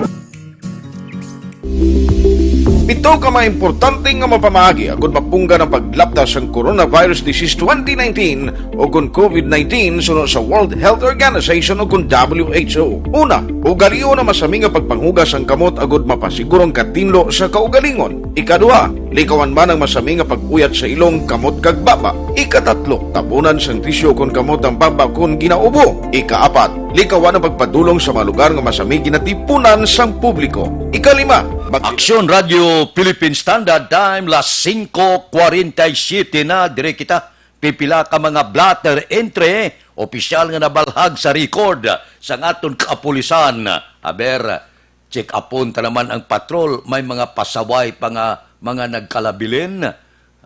Pito ka mga importante nga mapamaagi agud mapunggan ang paglapta sang coronavirus disease twenty nineteen o kon COVID nineteen suno sa World Health Organization o kon W H O. Una, ugalion ang masami nga pagpanghugas sang kamot agud mapasiguro ang katinlo sa kaugalingon. Ikaduha, likawan man ang masami nga pag-uyat sa ilong, kamot kag baba. Ikatatlo, tabunan sang tisyu kon kamot ang baba kon ginaubo. Ikaapat, likawan ang pagpadulong sa mga lugar nga masami ginatipunan sang publiko. Ikalima, mag- Aksyon Radio Philippine Standard Time, las singko kwarenta y siyete na, dire kita. Pipila ka mga blotter entry, opisyal nga nabalhag sa record sang aton kapulisan. Aber, check upon ta naman ang patrol. May mga pasaway pa nga mga nagkalabilin.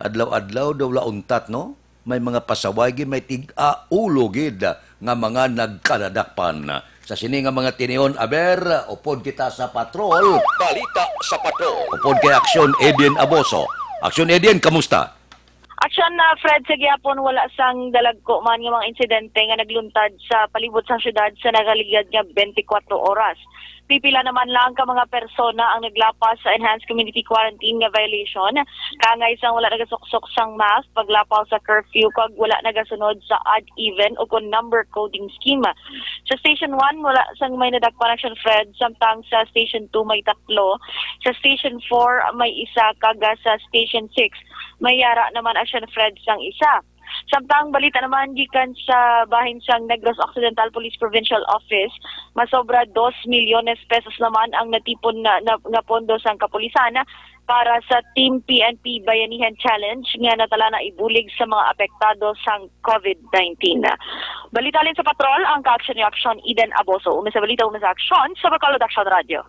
Adlaw-adlaw daw launtat, no? May mga pasaway gid, may tig-a ulo gid nga mga nagkaladakpan. Sa sini nga mga tinion, aber, upod kita sa patrol. Balita sa patrol. Upod kay Aksyon Edin Aboso. Aksyon Edin, kamusta? Aksyon na, Fred, sa gihapon, wala sang dalagko man nga mga insidente nga nagluntad sa palibot sang syudad sa nagaligad nga twenty-four oras. Pipila naman lang ka mga persona ang naglapas sa enhanced community quarantine nga violation, kangay sang wala nagasuksok sang mask, paglapaw sa curfew, kag wala nagasunod sa odd even o kon number coding scheme. Sa Station one, wala sang may nadakpan, Aksyon Fred, samtang sa Station two may tatlo, sa Station four may isa, kag sa Station six may yara naman, Aksyon Fred, sang isa. Samtang balita naman gikan sa bahin sang Negros Occidental Police Provincial Office, masobra dos milyones pesos naman ang natipon na, na, nga pondo sang kapulisan para sa Team P N P Bayanihan Challenge nga natala na ibulig sa mga apektado sang COVID nineteen. Balita halin sa patrol, ang kaaksyon ni Aksyon Eden Aboso. Una sa balita, una sa aksyon, sa Bacolod Aksyon Radio.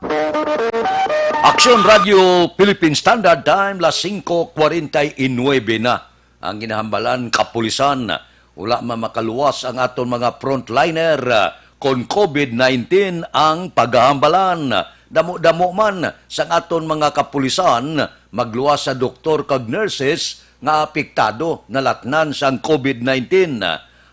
Aksyon Radio Philippine Standard Time, las singko kwarenta y nuebe na. Ang ginahambalan, kapulisan, wala man makaluwas ang aton mga frontliner, ah, kon COVID nineteen ang paghahambalan. Damo-damo man sang aton mga kapulisan magluwas sa doktor kag nurses nga apektado, nalatnan sang COVID nineteen.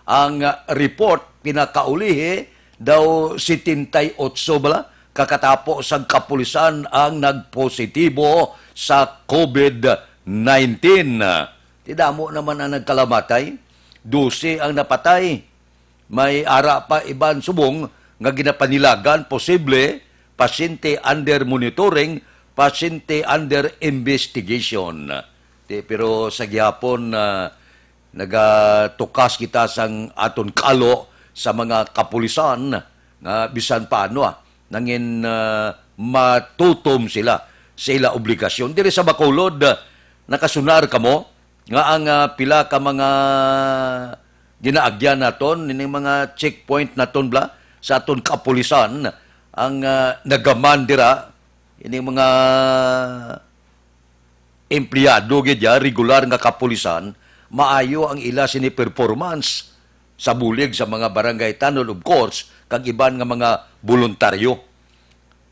Ang report pinakaulihi daw setenta y ocho bala kakatapo sang kapulisan ang nagpositibo sa COVID nineteen. Ti damo naman ang nagkalamatay, dose ang napatay. May ara pa iban subong nga ginapanilagan, posible, pasyente under monitoring, pasyente under investigation. Ti, pero sa gihapon, ah, nagatukas kita sang aton kalo sa mga kapulisan nga bisan paano, ah, nangin, ah, matutom sila sa ila obligasyon. Diri sa Bacolod, ah, nakasunar kamo nga ang, ah, pila ka mga ginaagyan naton, ining mga checkpoint naton bala sa aton kapulisan, ang, ah, nagaman dira, ining mga empleyado gid ya, regular nga kapulisan, maayo ang ila sini performance sa bulig sa mga barangay tanod, of course, kag iban nga mga boluntaryo.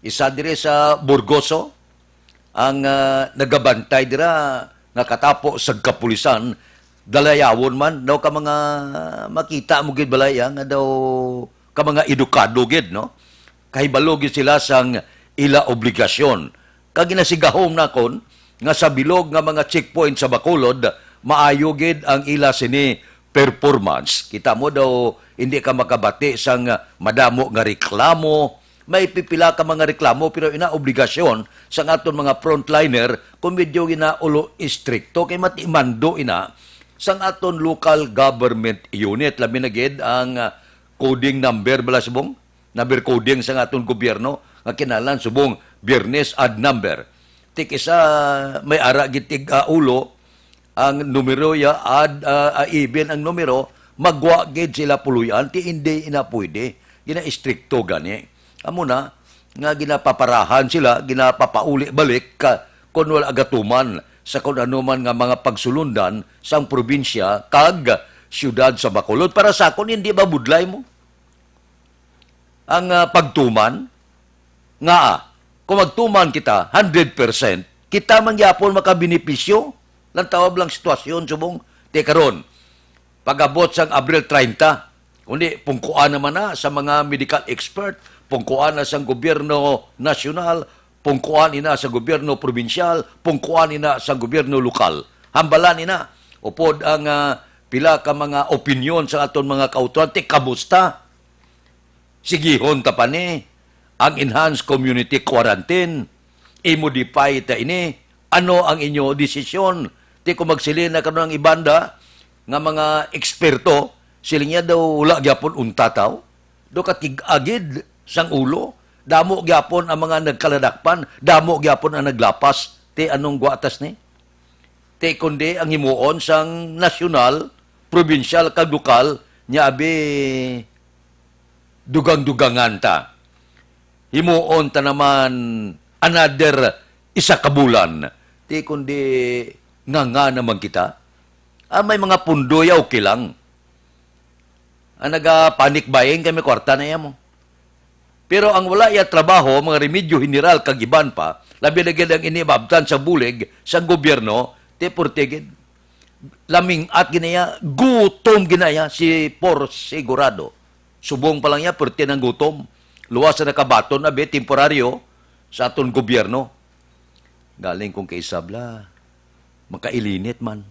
Isa diri sa Burgoso, ang, ah, nagabantay dira nga katapo sa kapulisan, dalayawon man daw ka mga makita mo gid balay, ah, nga daw ka mga edukado gid, no? Kahibalo gid sila sang ila obligasyon. Kag ginasigahom nakon nga sa bilog nga mga checkpoint sa Bacolod, maayo gid ang ila sini performance. Kita mo daw, hindi ka makabati sang madamo nga reklamo. May pipila ka mga reklamo, pero ina obligasyon sang aton mga frontliner kung medyo ginaulo istrikto kay matimando ina sang aton local government unit, labi na gid ang, ah, coding number bala subong, number coding sang aton gobyerno nga kinahanglan subong Biyernes odd number. Ti kisa may ara gid tig, ah, ulo ang numero ya, odd, ah, ah, even ang numero, magwa gid sila puloy-an, ti hindi ina pwede. Gina-istrikto gani. Amo na nga ginapaparahan sila, ginapapauli balik ka, kon wala gatuman sa kon ano man nga mga pagsulundan sang probinsya kag siyudad sa Bacolod. Para sa akon, hindi ba budlay mo ang, ah, pagtuman? Nga, ah, kung magtuman kita, hundred percent, kita man gyapon makabenepisyo. Lantawab lang sitwasyon subong ti karon. Pag-abot sang Abril treinta, kundi pungkuan naman na sa mga medical expert, pungkuan na sang gobyerno nasyonal, pungkuan ina sa gobyerno probinsyal, pungkuan ina sa gobyerno lokal. Hambalan ina, upod ang, ah, pila ka mga opinyon sa aton mga kautoran, ti kamusta? Sigihon ta pa ni ang enhanced community quarantine. I-modify ta ini. Ano ang inyo desisyon? Ti kung magsiling na karon ang iban da nga mga eksperto, siling niya daw wala gyapon unta taw. Do katig-a gid sang ulo. Damo gyapon ang mga nagkaladakpan, damo gyapon ang naglapas. Ti anong guatas ni? Ti kundi ang himuon sang nasyonal probinsyal kag lokal, nya abi, dugang-dugangan ta. Himuon ta naman another isa ka bulan. Di kundi nga, nga naman kita. Ah, may mga pundo ya, okay lang. Ang naga-panic buying kay may kwarta na iya mo. Pero ang wala iya trabaho, mga remedyo general kag iban pa, labi na gid ang ini maabtan sa bulig sang gobyerno, ti porte gid. Laming-at gid na iya, gutom gid na iya, si por sigurado. Subong pa lang iya, perti nang gutom. Luwas na nakabaton na, be, temporaryo sa aton gobyerno. Galing kung kaisabla, makailinit man.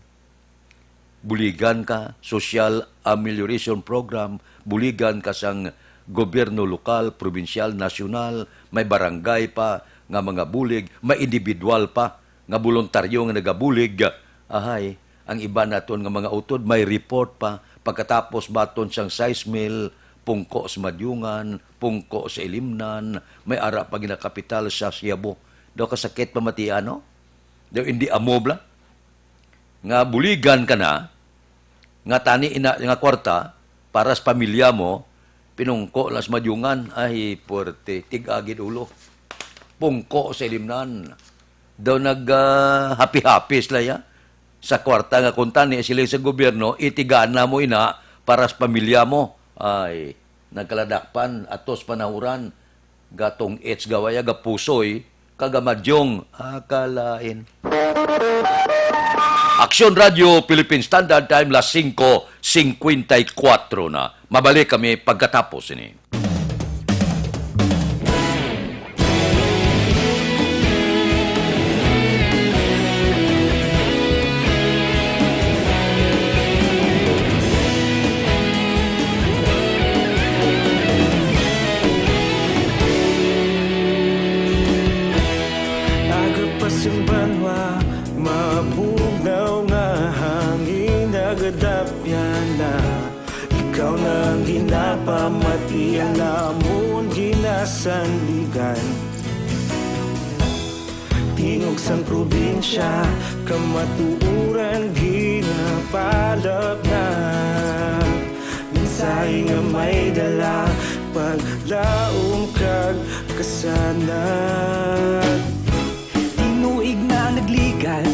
Buligan ka, social amelioration program, buligan ka sang gobyerno lokal, probinsyal, nasyonal, may barangay pa nga mga bulig, may individual pa nga boluntaryo nga nagabulig. Ahay, ang iban naton nga mga utod may report pa pagkatapos baton sang sais mil, pungko sa Madiungan, pungko sa Ilimnan, may ara pa ginakapital sa Siabo. Daw kasakit pamatian, no? Daw hindi amo bla. Nga buligan ka na, nga tani ina nga kwarta para sa pamilya mo, pinungko lang sa Madiungan, ay, puwerte, tig-a gid ulo. Pungko sa Ilimnan. Daw nag, ah, happy-happy sila, ya. Sa kwarta nga kung tani sila sa gobyerno, itigana mo ina para sa pamilya mo. Ay, nagkaladakpan, atos panahuran, gatong its gawaya, gapusoy, kag gamadyong, akalain. Aksyon Radio Philippine Standard Time, las singko singkwenta y kuwatro na. Mabalik kami pagkatapos ini. Aga pa sing banwa, mabugnaw nga hangin, nagadapyan na. Ikaw na ang ginapamati, ang amon ginasandigan. Tingog sang probinsya, kamatuoran ginapalapnag. Mensahe nga may dala, paglaom kag kasanag. Tinuig na nagligan,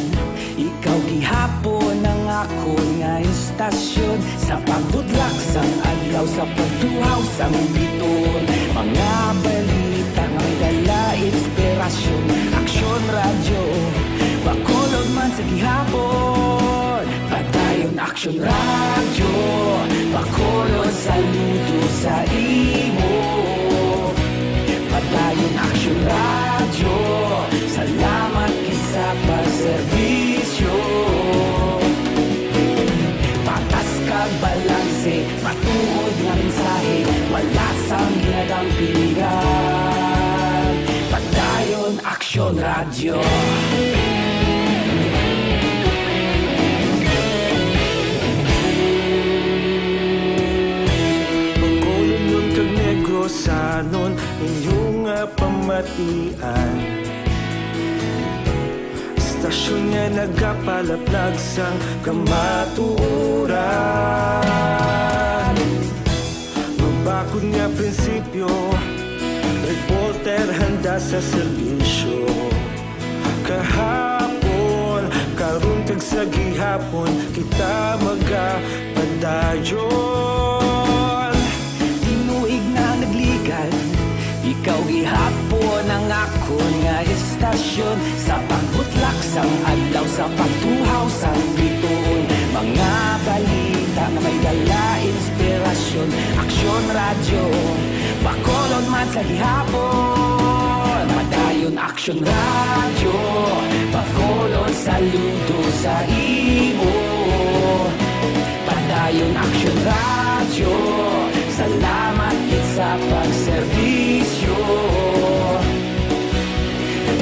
ikaw gihapon ang akon nga istasyon. Sa pagbutlak sang adlaw, sa pagtuhaw sang bituon, mga balita nga may dala inspirasyon. Aksyon Radyo, Bacolod man sa gihapon. Padayon Aksyon Radyo, Bacolod, saludo sa imo. Padayon Aksyon Radyo, salamat gid sa pagserbisyo. Patas kag balanse, matuod nga mensahe, wala sang ginadampingan. Padayon Aksyon Radyo. Bacolodnon kag Negrosanon, inyo nga pamatian. Istasyon nga nagapalaplag sang kamatuoran. Mabakod nga prinsipyo, reporter handa sa serbisyo. Kahapon, karon kag sa gihapon, kita magapadayon. Tinuig na nagligan, ikaw gihapon ang akon nga istasyon. Sa pagbutlak sang adlaw, sa pagtuhaw sang bituon, mga balita nga may dala inspirasyon. Aksyon Radyo, Bacolod man sa gihapon. Padayon Aksyon Radyo, Bacolod, saludo sa imo. Padayon Aksyon Radyo, salamat gid sa pagserbisyo.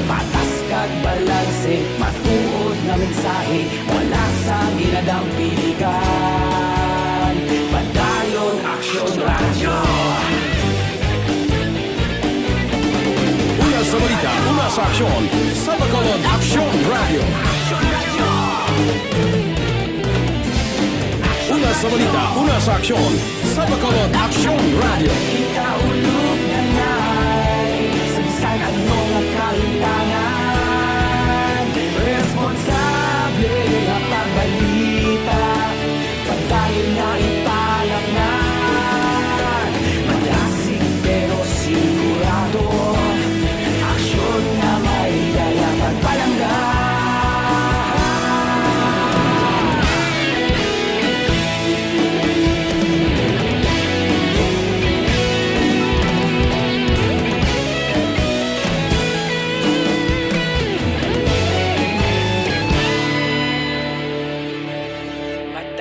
Patas kag balanse, matuod nga mensahe, wala sang ginadampingan. Padayon Aksyon Radyo. Una sa balita, una sa aksyon, sa Bacolod Aksyon Radyo. Una Sa balita, una sa aksyon, sa Bacolod Aksyon Radio. Kita ulog na nai, sa bisan ano nga kahitangan, responsable nga pagbalita, padayon nga ipalapnan, malasig pero sigurado, aksyon nga may dala pagpalangga.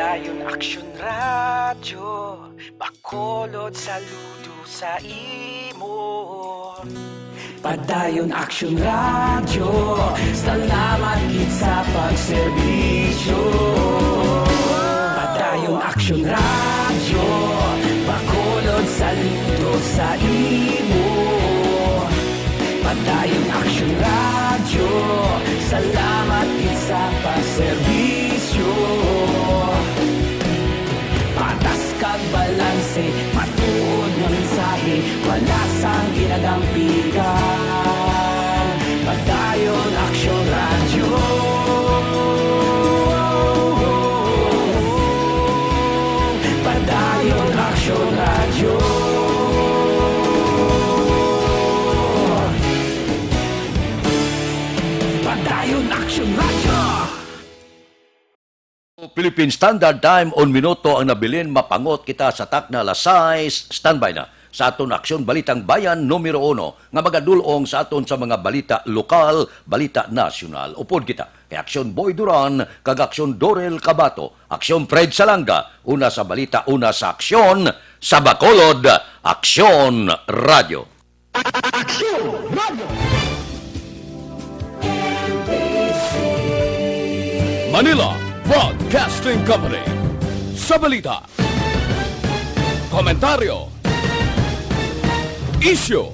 Padayon Aksyon Radyo, Bacolod, saludo sa imo. Padayon Aksyon Radyo, salamat gid sa pagserbisyo. Padayon Aksyon Radyo, Bacolod, saludo sa imo. Padayon Aksyon Radyo, salamat gid sa pagserbisyo. Patas kag balanse, matuod nga mensahe, wala sang ginadampigan. Padayon Aksyon Radyo. Padayon Aksyon Radyo. Padayon Aksyon Radyo. Philippine Standard Time, un minuto ang nabilin, mapangot kita sa takna alas sais. Standby na sa aton Aksyon Balitang Bayan numero uno nga magadul-ong sa aton sa mga balita lokal, balita nasyonal. Upod kita kay Aksyon Boy Duran kag Aksyon Dorel Cabato, Aksyon Fred Salanga, una sa balita, una sa aksyon, sa Bacolod, Aksyon Radyo. Aksyon Radyo. Manila Broadcasting Company. Sa balita, komentaryo, isyu,